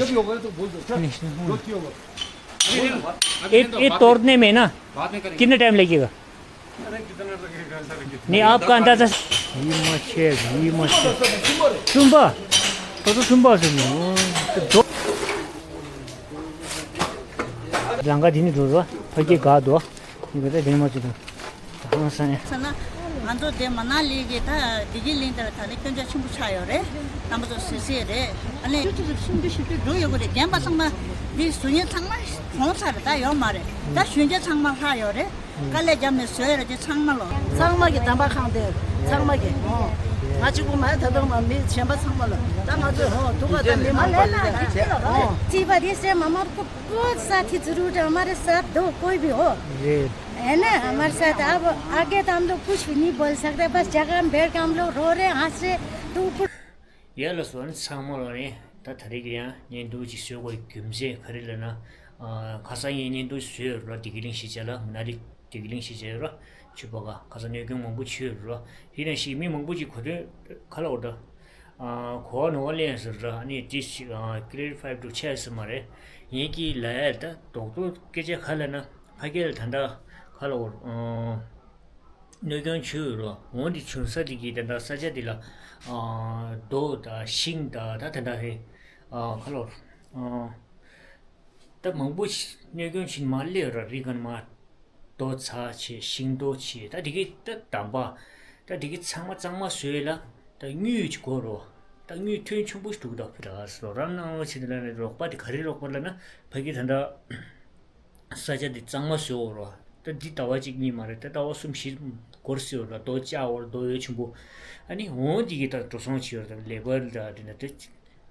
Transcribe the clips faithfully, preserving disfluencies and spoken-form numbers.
जब ये होगा तो बोल दो, चल, नहीं, नहीं। दो तीन होगा। अभी नहीं, अभी ये, नहीं तो ये बात तोड़ने में ना बात नहीं करेंगे। कितना टाइम लगेगा? अरे, कितना लगेगा, सर, कितना? नहीं, आपका अंदाजा। ཡིན་མ་ཆེ། ཡིན་མ་ཆེ། ཆུམ་པ། ད་དུང་ཆུམ་པ་ཟེར་ནས། ལང་ཀ་འདི་ནས་འགྲོ་རོགས། ཕ་གི་དགའ་འདུག་ཡིན་པ་ད་དེ་མ་བྱེད་དང་། ཧང་སང་ཡ། ཟེར་ན། ང་ཚོ་དེ་མ་ན་ལི་གི་ད་བདེ་སྐྱིད་གླིང་དེར་ད་ནི་སྐྱོན་ཆ་ཆེན་པོ་ཆགས་ཡོད་རེད། རྣམ་པ་ཚོ་གཟིགས་གཟིགས་རེད། ཨ་ནི་ཆུ་ཚོད་སུམ་ཅུ་བཞི་ཅུ་འགྲོ་ཡོད་གི་རེད། རྒན་པ་ཚང་མ་འདི་བཟོ་མཁན་ཚང་མ་གྲོངས་ཚར་རེད། ད་ཡོད་མ་རེད། ད་གཞོན་སྐྱེས་ཚང་མ་ལྷག་ཡོད་རེད། དཀའ་ལས་བརྒྱབ་ནས་བཟོས་ཡོད་རེད། དེ་ཚང་མ་ལོ། ཚང་མ་གི་དམ་པ་ཁང་དེ་ཚང་མ་གི། ཨོ། ང་གཅིག་པུ་མ་ད་དུང་མ་མི་གཞན་པ་ཚང་མ་ལོ། ད་ང་ཚོས་ཧོ་སྡུག་ག་ད་མི་མང་པོ་ཡོད་རེད། ཨོ། ཅི་པ་དེ་སེ་མ་མར་ཁོ་པོ་ས་ཐི་ཛུ་རུ་ཏ་མ་རེ་ས་དོ་ཀོའི་བི་ཧོ། རེད། है ना, हमारे साथ अब आगे तो हम लोग कुछ भी नहीं बोल सकते, बस जगह हम बैठ के हम लोग रो रहे हैं, हंस रहे, तो ऊपर ཡ་ལགས་སོ། ཨ་ནི་ཚང་མ་ལ་ནི་ད་ད་རེས་ཀྱི་ཡང་བརྙན་ཐུང་ཅིག་བཟོ་དགོས་རྒྱུ་མཚན་ག་རེ་ལབ་ན། ཨ། ཁ་སང་ངས་བརྙན་ཐུང་བཟོས་ཡོད་ར། བདེ་སྐྱིད་གླིང་གཞིས་ཆགས་ལ། མ་ན་ལི་བདེ་སྐྱིད་གླིང་གཞིས་ཆགས་ཡོད་ར། ཆུ་ཕོ་ཁ་ཁ་སང་གནོད་སྐྱོན་མང་པོ་བྱུང་ཡོད་ར། དེ་ནང་བཞིན་མི་མང་པོ་ཅིག་གོ་དོན་ག་ལ་འོ་ད། ཨ། གོ་བ་ནོར་བ་ལེན་ཟེར་ར། ཨ་ནི་དེ་ཞིག་ཨ། ཀི་ལེ་རི་ཕའི་འགྲོ་ཆགས་ཟེར་མ་རེད། ངས་ཀྱི་ལ་ཡ་ད་རྡོག་རྡོག་སྐད་ཆ་ག་ལབ་ན། ཕ་གི་ལ་ད་ལྟ་ག་ལ་འོ། ཨ། གནོད་སྐྱོན་བྱུང་ཡོད་རོ། འོ་འདི་བྱུང་ས་དེ་གི་དེ་འདྲ་ས་ཆ་དེ་ལ། ཨ། རྡོ་དང་ཤིང་དང་ད་དེ་འདྲ་རེད། ཨ། ཁ་ལོ། ཨ། ད་མང་པོ་ཞིག་གནོད་སྐྱོན་བྱིན་མ་སླེབས་ར། རི་གན་མ་རྡོ་ཚ་ཆེ་ཤིང་རྡོ་ཆེ་ད་དེ་གི་ད་དམ་པ། ད་དེ་གི་ཚང་མ་གཙང་མ་བཟོས་ལ་ད་དངུལ་ཅིག་དགོས་རོ། ད་དངུལ་ཐོན་ཆུང་པོ་ཞིག་འདུག་ད་ཕི་ད་རོགས་རམ་གནང་རོགས་བྱེད་དེ་ལ་ནི་རོགས་པ་དེ་ག་རེ་རོགས་པ་ལ་ན་ཕ་གི་ད་འདྲ། ས་ཆ་འདི་གཙང་མ་བཟོས་འོ་རོ། ད་འདི་ཟླ་བ་གཅིག་གཉིས་མ་རེད། ད་ཟླ་བ་གསུམ་བཞི་འགོར་སྲིད་འོ་ར། རྡོ་བཅག་འོ་ར། རྡོ་ཡོད་ཆུང་པོ། ཨ་ནི་འོང་འདི་གི་ད་འགྲོ་སོང་བྱེད་འོ་ར། ད་ལེ་བར་ད་འདི་ན་ད་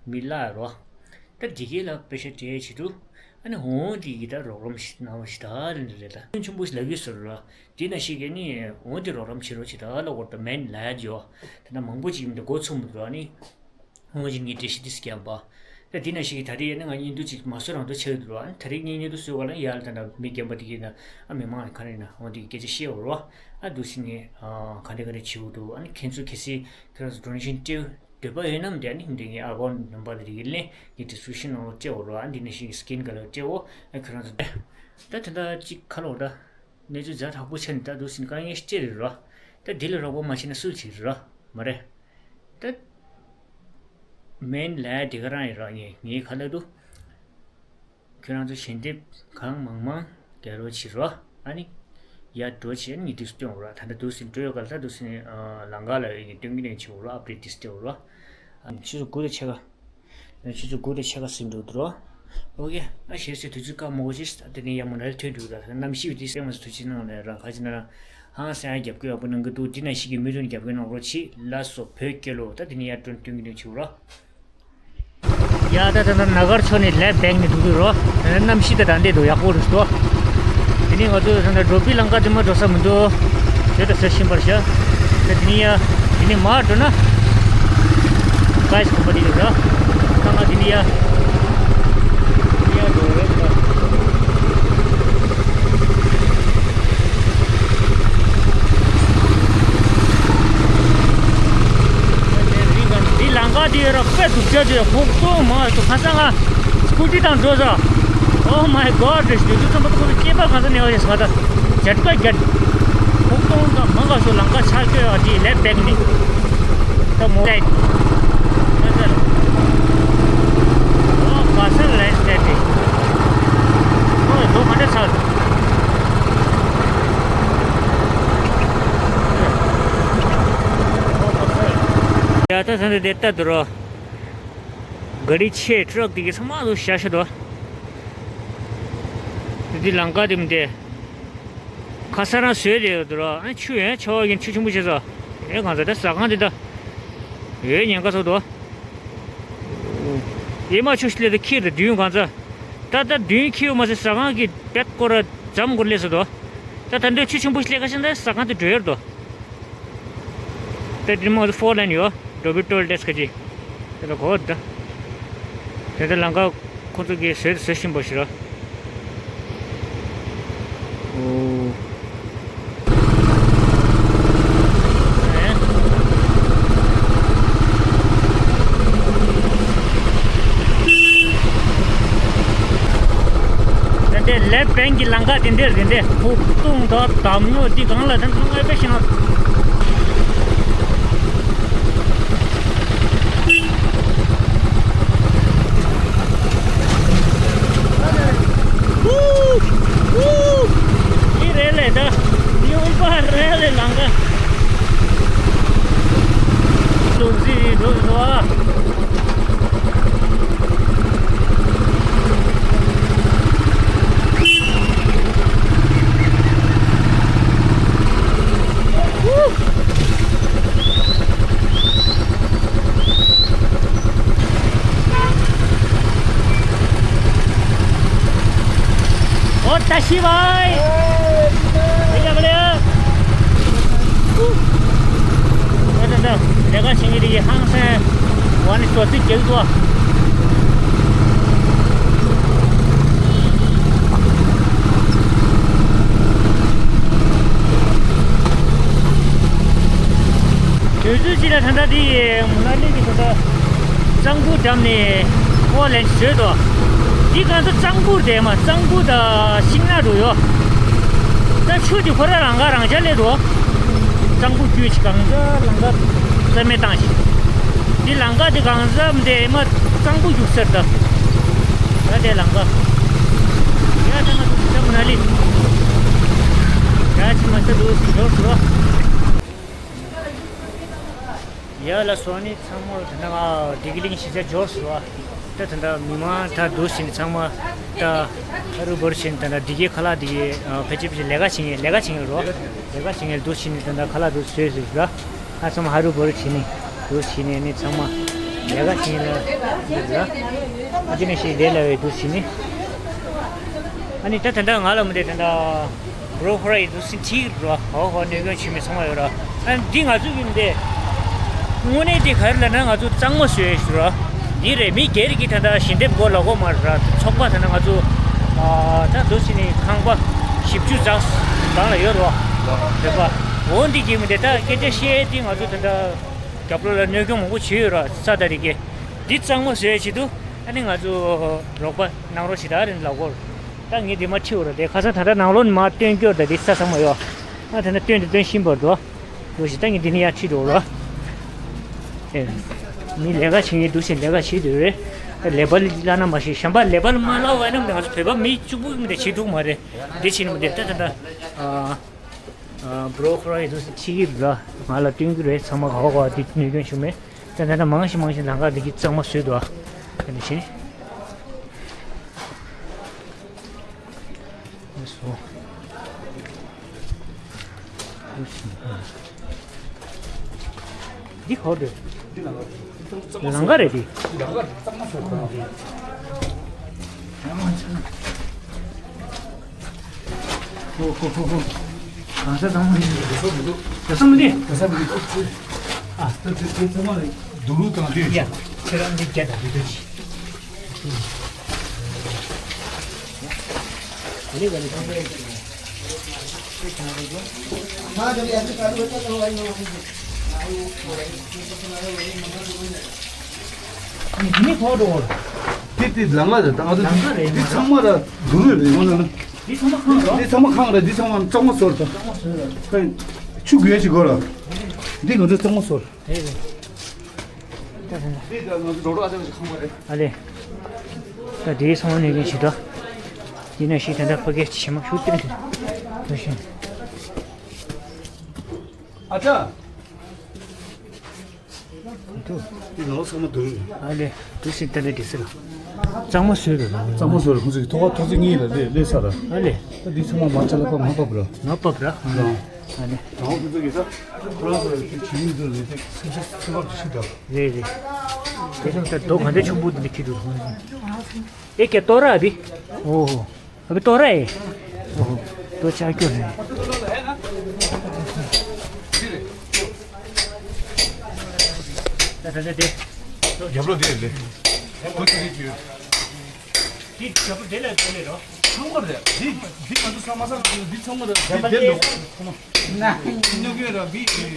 མི་ལ་རོ། ད་འདི་གི་ལ་པེ་ཤ་སྤྲད་བྱེད་དུ། ཨ་ནི་འོང་འདི་གི་ད་རོགས་རམ་ཞིག་གནང་བ་ཞིག་ད་ལ་རེད། ད་ཆུང་ཆུང་པོ་ཞིག་ལབ་ཀྱི་ཟེར་ར། འདི་ན་ཞིག་གི་ནི་འོང་འདི་རོགས་རམ་བྱེད་རོགས་བྱེད་ད་ལ་འོ་ད་མེན་ལ་ཡོ། ད་ན་མང་པོ་ཅིག་མི་འདུག་མགོ་ཚོམ་འདུག་ཨ་ནི། ཧོང་ཅིན་གྱི་འགྲེལ་བཤད་འདི་སྐྱོན་པ། ད་འདི་ན་ཞིག་གི་ད་རེས་ཡིན་ན་ང་གཉིས་འདུག་ཅིག་མ་བཟོ་རང་དུ་ཆགས་འདུག་ར། ད་རེས་གཉིས་གཉིས་དུ་བཟོས་པ་ལ་ཡར་ད་ད་མི་རྒན་པ་དེ་གིས་ན་ཨ་མི་མང་ག་རེ་ན་ཧོང་དེ་གི་སྐད་ཆ་བཤད་འོ་ར། ཨ་འདུག་སེ་ངས་ཨ་ག་འདྲ་ག་འདྲ་བྱེད་འོ་འདུག་ཨ་ནི་ཁྱེད་ཚོ་གལ་སྲིད་ཁྱེད་རང་ཚོ་ཌོ་ནེ་ཤན་སྤྲད་འདོད་པ་ཡོད་ན་འདི་ཨ་ནི་འདི་ངའི་ཨ་ཀོན་ནམ་བར་དེ་གི་ལེན་ངའི་ཌི་སི་ཀི་རིབ་ཤན་ནང་ལ་སྤྲད་འོ་ར། ཨ་འདི་ན་ཞིག་གི་སི་ཀེན་ག་ལ་སྤྲད་འོ། ཨ་ཁྱེད་རང་ཚོ་ད་ད་ད་ཅིག་ཁ་ལོ་ད། གནས་ཚུལ་ཛ་དྲག་པོ་ཆགས་ནས་ད་འདུག་སེ་དཀའ་ངལ་སྤྲད་རེད་ར། ད་འདི་ལ་རོགས་པ་མ་བྱས་ན་སུ་བྱེད་ར། མ་རེད། ད་མེན་ལས་དེ་ག་རང་ཡིན་ར། ངས་ངའི་ཁ་ལ་དུ་ཁྱོད་རང་ཚོ་ཞལ་འདེབས་གང་མང་མང་རྒྱག་རོགས་བྱེད་ར། ཨ་ནི་ཡར་འགྲོ་བྱས་ནི་དུས་སྟོན་འོ་ར། ད་ལྟ་འདུག་སེ་འགྲོ་ཡོད་ག་ལ་ད་འདུག་སེ་ཨ་ལམ་ཁ་ལ་ཡོད་ཀྱི་སྟོན་གྱི་ནས་བྱེད་འོ་ར། ཨབ་ཌེཊ་དེ་སྟེ་འོ་ར། ཨ་ནི་ཆུ་ཚོད་དགུ་དང་ཕྱེད་ཀ་ཆུ་ཚོད་དགུ་དང་ཕྱེད་ཀ་ཟིན་འགྲོ་འདུག་རོ། ཨོ་ཀེ། ཨ་ཞེས་སེ་དུས་ཚོད་བཀག་མ་དགོས་ཅིག་ད་དེ་ནས་ཡར་མོ་ནལ་ཐོན་འགྲོ་གི། ད་གནམ་གཤིས་དེ་སེམས་མ་སུ་ཐུགས་ཆེ་གནང་ལས་རང་ཁ་ཅིག་ན་རང་ཧང་སང་ཡ་རྒྱབ་སྐྱོར་ཡག་པོ་གནང་གི་འདུག་འདི་ན་ཞིག་གི་མི་དོན་རྒྱབ་སྐྱོར་གནང་རོགས་གྱིས། ལགས་སོ་བོད་རྒྱལ་ལོ། ད་དེ་ནས་ཡར་འགྲོ་སྟོན་གྱི་འདུག་ཆུ་རོ། ཡ་ད་ད་ད་ན་གར་ཕྱོགས་ནས་ལེབ་བེག་ནས་འགྲོ་གི་རོ། ད་གནམ་གཤིས་ད་ད་འདྲས་འདུག་ཡག་པོ་རེད་ཤག་དེ་ནས་ང་ཚོ་ད་ད་འགྲོ་པི་ལང་ཀ་དེ་མ་འགྲོ་ས་མི་འདུག་དེ་ད་ཟེར་བཞིན་པར་བཞག་ད་དེ་ནས་ཡ་དེ་ནས་མར་འགྲོ་ན་ག་ཞིག་གོམ་པ་དེ་ཡོད་ར། ད་ང་དེ་ནས་ཡ། འདི་ལམ་ཁ་འདི་ཡོད་ར་དཔེ་སྡུག་ཅག་འདུག་ཁོག་སྟོང་མ་འདུག་ཁ་སང་ང་སྐུ་ཊི་དང་འགྲོ་ས། Oh my God རེད་འདུག་ཚང་མ་ཐུག་པའི་སྐེད་པ་གང་ས་ནས་བ་ཞིག་ཟ་ད། ཇེཊ་ཀ་ཇེཊ། ཁོག་སྟོང་དང་མ་ག་སོ་ལམ་ཁ་ཆག་སྐྱོ་ཡ་འདི་ལེབ་བེག་ནི། ད་མོ་ཊ། ཨོ་ག་ས་ལེན་སི་ལེབ་རེད། ཨོ་ལོ་ག་འདྲ་ཆགས། ཡ་ད་ས་འདི་དེ་ལྟ་འདུག་རོ། ག་རི་ཆེ་ཊི་རག་དེ་གི་ཚང་མ་ལོ་ཤ་ཤ་དོ། དེ་དེ་ལམ་ཁ་དེ་མི་དེ། ཁ་ས་རང་བཟོས་དེ་ཡོད་དོ་ར། ཨ་ཆུ་ཡན་ཆ་བ་ཡིན་ཆུ་ཆུང་པོ་བྱས་ས། ཨེ་གང་ས་ད་ཟ་ཁང་དེ་ད། ཨེ་ཉེན་ཁ་ཚོགས་དོ། ཨེ་མ་ཆུ་ཤི་ལེ་ད་ཁྱིར་ད་དུས་གང་ས། ད་ད་དུས་ཁྱིར་མ་ཟད་ཟ་ཁང་གི་བེད་སྐོར་ར་འཇམ་སྐོར་སླེབས་ས་དོ། ད་ད་འདོད་ཆུ་ཆུང་པོ་ཞིག་སླེབས་ཁ་ཤས་ད་ཟ་ཁང་དེ་འགྲོ་ཡོད་དོ། དེ་མོ་ཕོར་ལེན་ཡོད། ཌོ་བི་ཊོལ་ཊེ་སི་ཁ་ཅིག་དེ་ལ་གོ་ད། དེ་ལྟར་ལམ་ཁ་ཁོ་ཚོ་གིས་བཟོས་བཟོས་བཞིན་པ་ཞིག་ར། ཨོ། ད་ལྟའི་ལེབ་བེང་གི་ལམ་ཁ་དེ་འདྲས་རེད་འདྲས། ཕུག་ཏུང་དང་འདམ་ཉོ་འདི་གང་ལ་དེ་ཚོ་ངས་དཔེ་ཤེས་ན། འདི་རེད་ལས་ད། འདི་ཨུ་པ་རེད་ལས་ལམ་ཁ། ཏུང་ཟི་འགྲོ་འགྲོ་ཨ། ཨོ་ཏ་ཤི་བའི། ཨེ་ཡ་མ་ལེ། ཨ་ད་ད་ལས་ཀ་བྱེད་མཁན་དེ་གི་ཧང་སང་། ཝ་ནི་ཙོ་ཙི་རྒྱག་ཏུ། དུས་ཚོད་ཅིག་ལ་ད་ལྟ་དེ་མུ་ན་ལི་གི་ད་ལྟ་གཙང་པོ་འགྲམ་ནས་ཨོ་ལན་བཟོས་ཏོ། འདི་གང་ཚོ་གཙང་པོ་རེད་མ། གཙང་པོ་དང་ཤིང་ནགས་འགྲོ་ཡོད། ད་ཆུ་དེ་ཁོ་ར་རང་ག་རང་ཆ་སླེབས་འགྲོ། གཙང་པོ་བརྒྱུད་ཅིག་གང་ཚ་ལམ་ཁ་རྩ་མེད་བཏང་ཞིག་འདི་ལམ་ཁ་དེ་གང་ཚ་མ་དེ་མ་གཙང་པོ་རྒྱུག་སར་ད། ད་དེ་ལམ་ཁ་ཡ་ད་ང་ཚོ་ད་མུ་ན་ལི་ཡ་ཆི་མ་ས་འགྲོ་ཞིག་འགྲོ་ཞིག་རོ། ཡ་ལ་སོ་ནི་ཚང་མ་ད་ནང་བདེ་སྐྱིད་གླིང་གཞིས་ཆགས་འབྱོར་སོང་བ། ད་ད་ད་མི་མང་ད་འདུག་ཕྱིན་ཚང་མ་ད་ཧ་རུ་བོར་ཕྱིན་ད་ད་འདི་གའི་ཁ་ལག་འདི་གའི་ཕལ་ཆེར་ཕལ་ཆེར་ལས་ཀ་བྱེད་མཁན་ལས་ཀ་བྱེད་མཁན་རོ། ལས་ཀ་བྱེད་མཁན་འདུག་ཕྱིན་ད་ད་ཁ་ལག་འདུག་བཟོས་ཟེར་ཞུ་ལ། ཨ་ཚང་མ་ཧ་རུ་བོར་ཕྱིན་ནི་འདུག་ཕྱིན་ནས་ནི་ཚང་མ་ལས་ཀ་བྱེད་མཁན་ལ་འདུག་ལ། ཨ་ཅི་ནས་ཤིག་དེ་ལ་བས་འདུག་ཕྱིན་ནི། ཨ་ནི་ད་ད་ད་ང་ལ་མི་དེ་ད་ད། རོ་ཧོ་ར་ཡི་དུ་སིན་ཐི་རོ་ཧོ་ཧོ་ནུས་ཀྱང་ཆུ་མི་ཚང་བ་ཡོད་ར། ཨ་འདི་ང་ཚོ་ཡིན་ཏེ། དངོས་གནས་དེ་ག་རེ་ལབ་ན་ང་ཚོ་གཙང་མ་བཟོས་ཞུ་ར། འདི་རེད་མི་སྒེར་གྱི་ད་ལྟ་ཞལ་འདེབས་སྒོ་ལ་གོ་མ་ར་ཚོགས་པ་ད་ལྟ་ང་ཚོ་ཨ་ད་དུ་སི་ནི་ཁང་པ་བཞི་བཅུ་ཙམ་གང་ལ་ཡོད་རོ། རེད་པ། འོ་འདི་གི་མི་དེ་ད་སྐད་ཆ་བཤད་དེ་ང་ཚོ་ད་ལྟ་རྒྱབ་ལོགས་ལ་གནོད་སྐྱོན་མང་པོ་བྱས་ཡོད་ར་ས་ད་རེད་ཀྱི། འདི་གཙང་མ་བཟོས་ཆེད་དུ་ཨ་ནི་ང་ཚོ་རོགས་པ་གནང་རོགས་ཞེ་དྲག་རེད་ལབ་གོ། ད་ངས་འདི་མ་ཁྲིད་འོ་ར་དེ་ཁ་སང་ད་ལྟ་ནང་ལོགས་ནས་མར་སྟོན་སྐྱོར་ད་དེ་ས་ཚང་མ་ཡོད། ཨ་ད་ནི་སྟོན་དེ་སྟོན་བཞིན་པར་འགྲོ། འགྲོ་ཞིག་ད་ངས་འདི་ནས་ཡར་ཁྲིད་འགྲོ་ར། ཨེ། མི་ལས་ཀ་བྱེད་མཁན་འདུག་ཟེར་ལས་ཀ་བྱེད་འདུག་རེད། ད་ལས་པ་ལ་ན་མ་ཤེས་གཞན་པ་ལས་པ་ལ་མ་ལབ་བ་ན་ང་ཚོ་བོད་པ་མི་གཅིག་པུ་མི་དེ་བྱེད་ཐུབ་མ་རེད། འདི་བྱེད་ནི་མི་དེ་ད་ད་ད། ཨ། ཨ། བྲོ་ཁོ་རང་ཡིན་དུས་ཁྱི་གིས་ལ་ང་ལ་སྟོན་གྱི་རེད། ཚང་མ་ག་བ་ག་བ་འདི་ནུས་ཀྱང་བྱུང་མེད། ད་ད་ད་མང་ཞིག་མང་ཞིག་ལམ་ཁ་འདི་གི་གཙང་མ་བཟོས་འདུག་ཨ། ད་ནི་བྱེད། སོ། འདི་ག་བ་རེད། ལམ་ཁ་རེད་འདི། ཧོ་ཧོ་ཧོ་ཧོ། གང་ས་གང་མ་ཡིན། ག་ས་མི་འདུག་ག་ས་མི་འདུག་ག་ས་མི་འདུག་ཨ། ད་དེ་དེ་ཚང་མ་རེད། དུ་ལུ་དང་དེ། ཡ། ཁྱེད་རང་འདི་རྒྱ་དང་འདི་འདྲ་ཞིག་དེ་དེ་ལམ་ཁ་རེད། ད་ང་ཚོ་ལམ་ཁ་རེད། འདི་ཚང་མ་ར་དུ་རུ་རེད། ཡོང་ན་འདི་ཚང་མ་ཁང་རེད། འདི་ཚང་མ་ཁང་རེད། འདི་ཚང་མ་གཙང་མ་བཟོ་ར། གཙང་མ་བཟོ་ར། ཆུ་དགོས་ཅིག་དགོས་ར། འདི་ང་ཚོ་གཙང་མ་བཟོ་ར། རེད་རེད། འདི་ད་ང་ཚོ་རོ་རོ་ཨ་ཅག་ཅིག་ཁང་པ་རེད། ཨ་ལེ། ད་དེའི་ཚང་མ་ནས་ཀྱང་ཞིག་འདྲ། དེ་ནས་ཞིག་དེ་འདྲ་ཕ་གིར་ཞིག་མ་ཞུ་སྟེར་དུ་འདུག་ཤིང་། ཨ་ཅག་འདུག་འདི་ནང་ཚང་མ་འདུག་ཨ་ལེ། འདུག་སེ་ལྟ་ལེ་འདི་སེ་ལ། གཙང་མ་བཟོས་རེད། གཙང་མ་བཟོས་རེད། ཁོང་ཚོ་གི་ཐོག་ཁ་ཐོག་ཚིག་གཉིས་ལ་ལས་ལས་ས་ར། ཨ་ལེ། ད་འདི་ཚང་མ་མ་ཆ་ལ་ཕ་མ་པབ་ར། མ་པབ་ར། ཨ་ལེ། ཨ་ལེ། ད་ཁོང་ཚོ་གི་ས་ཁོ་རང་ཚོ་ལ་ཅིག་བྱེད་ཡིན་ཚོ་ལས་ཏེ་སེམས་ཤ་སེམས་པ་ཤི་འདྲ། རེད་རེད། དེ་ཚོ་ད་རྡོ་ག་འདྲ་ཆུང་པོ་འདི་འདྲ་ཁྱེར་འདུག་ཁོང་ཚོ། ཨེ་ཀྱེ་ཏོ་ར་བི། ཨོ་ཧོ། ཨ་བི་ཏོ་ར་ཨེ། ཨོ་ཧོ། ཏོ་ཆ་ཀྱོ་རེད། ད་ད་ད་དེ། རྒྱབ་ལོགས་དེ་ལས། ཁོ་ཚོ་རིགས་ཀྱི། དེ་རྒྱབ་ལོགས་དེ་ལས་དེ་ལས་རོ། ཚང་མ་རེད། འདི་འདི་ང་ཚོ་ས་མ་ས་འདི་ཚང་མ་རེད། འདི་དེ་ལོག་ཁོ་ན། ཉོ་གི་ར་བི་ཚང་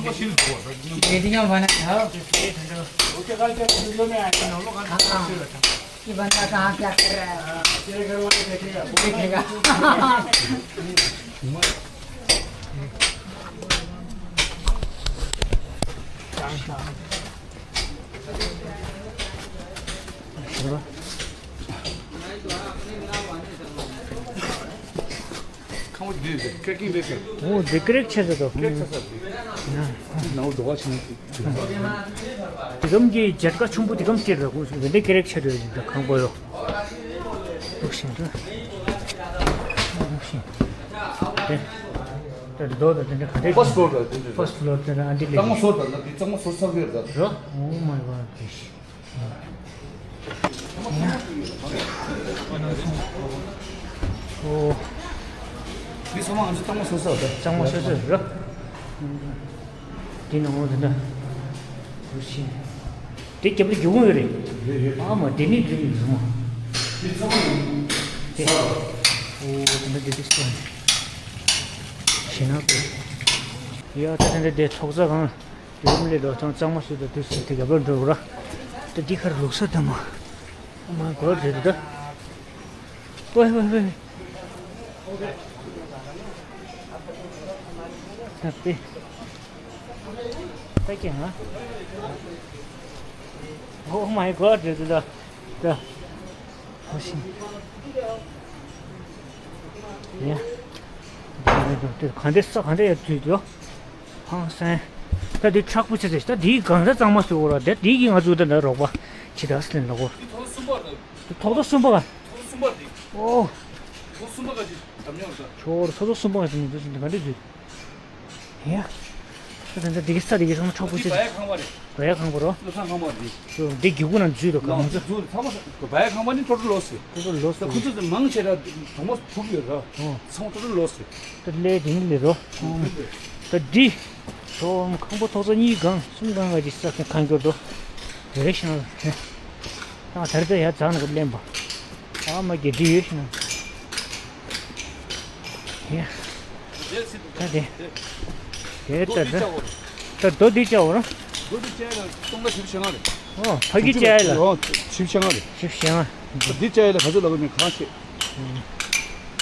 མ་ཤིལ་འགྲོ་བ་ར། དེ་དེ་ཡང་བ་ན་ཧ། དེ་དེ་དེ་འགྲོ། ཨོ་ཁེ་ག་ལ་ཁེ་ལོ་མེ་ཨ་ཁེ་ནོ་ལོ་ག་ལ་ཁེ་ལོ། ये बंदा कहाँ क्या कर रहा है? तेरे घर वाले देखेगा। देखेगा। ཁང་པ་འདི་རེད། ཀེ་རེག་ཡིན་པས་ཟེར། འོ་འདི་ཀེ་རེག་ཆེ་ཟེར་དོ། ཀེ་རེག་ཆེ་ཟེར་འདི། ནང་འགྲོ་བ་ཕྱིན་ན་འདི། དེ་གམ་གྱི་བྱེད་ཀ་ཆུང་པོ་དེ་གམ་སྐྱེར་ར་གོ་སོང་། དེ་འདྲའི་ཀེ་རེག་ཆེ་རེད་འདི་ཁང་པ་ཡོ། ལུག་ཤིང་ར། ལུག་ཤིང་། དེ། ད་རྡོ་ད་དེ་འདྲ་ག་འདྲ། ཕར་སི་ཕི་ལོར་ད་དེ་འདྲ། ཕར་སི་ཕི་ལོར་དེ་འདྲ་ཨ་འདི་ལས། གཙང་མ་བཟོ་ད་ན་འདི་གཙང་མ་བཟོ་ཚར་གི་རེད་ད། རོ། Oh my god, fish. ཨོ། འདི་ཚང་མ་ང་ཚོ་གཙང་མ་བཟོ་ས་རེད། གཙང་མ་བཟོ་ས་རེད། འདི་ནང་འོ་འདི་འདྲ། འོ་ཤིང་། དེ་རྒྱབ་ལ་སྒེའུ་ཁུང་ཡོད་རེད། ཡོད་ཡོད། ཨ་མ་དེ་ནི་འདི་ནི་རུ་མ། འདི་ཚང་མ་ཡིན། དེ། ཨོ་དེ་འདྲ་དེ་དེ་སོང་། ཤིང་ནགས་དེ། ཡ་ད་དེ་འདྲ་དེ་ཚོགས་གཙོ་གང་། ཡོམ་ལས་ལོ་ཐང་གཙང་མ་སུ་དང་དུས་སུ་དེ་ག་པར་འགྲོ་ར། ད་འདི་ཁར་ལུག་ས་དང་མ། མ་གོ་རེད་ད། ཝེ་ཝེ་ཝེ། ད་པེ། ད་ཀྱང་ང་། Oh my god རེད་ད། ད། ཧོ་ཤིང་། ཡ། དེ་ག་འདྲ་ས་ག་འདྲ་ཡ་དུས་དུ། ཧང་སང་། ད་དེ་མཁྲེགས་པོ་ཆེ་ཆེ་ད་དེའི་གང་ས་གཙང་མ་ཞུ་འོ་ར་དེ་དེའི་གི་ང་ཚོ་ད་ལ་རོགས་པ་ཇི་ལྟར་སླེབས་ལ་གོ། དེ་ཐོག་སོ་གསུམ་པ་རེད། ཐོག་སོ་གསུམ་པ་ག་ཐོག་སོ་གསུམ་པ་རེད། ཨོ། ཐོག་སོ་གསུམ་པ་ག་ཅིག་དམ་ཉོ་རེད། ཁྱོད་ཐོག་སོ་གསུམ་པ་ག་ཅིག་ནི་འདུག་ཟིན་དེ་ག་འདྲ་ཟིན། ཡ། ད་ད་ད་དེ་གི་ས་དེ་གི་ཚང་མ་མཁྲེགས་པོ་ཆེ་ཆེ། བ་ཡ་ཁང་པ་རོ། བློ་བཟང་ཁང་པ་རེད། ཚོ་འདི་རྒྱུ་གུ་ན་འཛུལ་དུ་གང་ཚོ། འཛུལ་ཚང་མ་བ་ཡ་ཁང་པ་ནི་ཊོ་ཊལ་ལོ་སི། ཊོ་ཊལ་ལོ་སི། ཁོ་ཚོ་མང་ཆེ་ར་གྲོང་པ་ཕུག་ཡོད་ར། ཚང་མ་ཊོ་ཊལ་ལོ་སི། ད་ལས་དེ་ནི་ལས་རོ། ད་འདི། ཚོ་ཁང་པ་ཐོག་ཚོ་གཉིས་གང་གསུམ་གང་ག་ཅིག་ས་ཁང་གང་གྱོར་དོ། རེ་ཤང་ལ། ད་ད་རེ་ད་ཡ་ཛང་ན་ག་ལེན་པ། ཨ་མ་གི་འདི་ཡོད་ཤི་ན། ཡ། ད་དེ། དེ་ལྟར་ད། ད་རྡོ་འདི་བཅའ་འོ་ར། རྡོ་འདི་བཅའ་ཡ་ལ་སྟོང་ཕྲག་བཞི་བཅུ་ཞེ་ལྔ་རེད། ཨོ་ཕ་གི་བཅའ་ཡ་ལ། ཨོ་བཞི་བཅུ་ཞེ་ལྔ་རེད། བཞི་བཅུ་ཞེ་ལྔ། ད་འདི་བཅའ་ཡ་ལ་ག་ཚོད་ལབ་མིན་གང་ཤེས།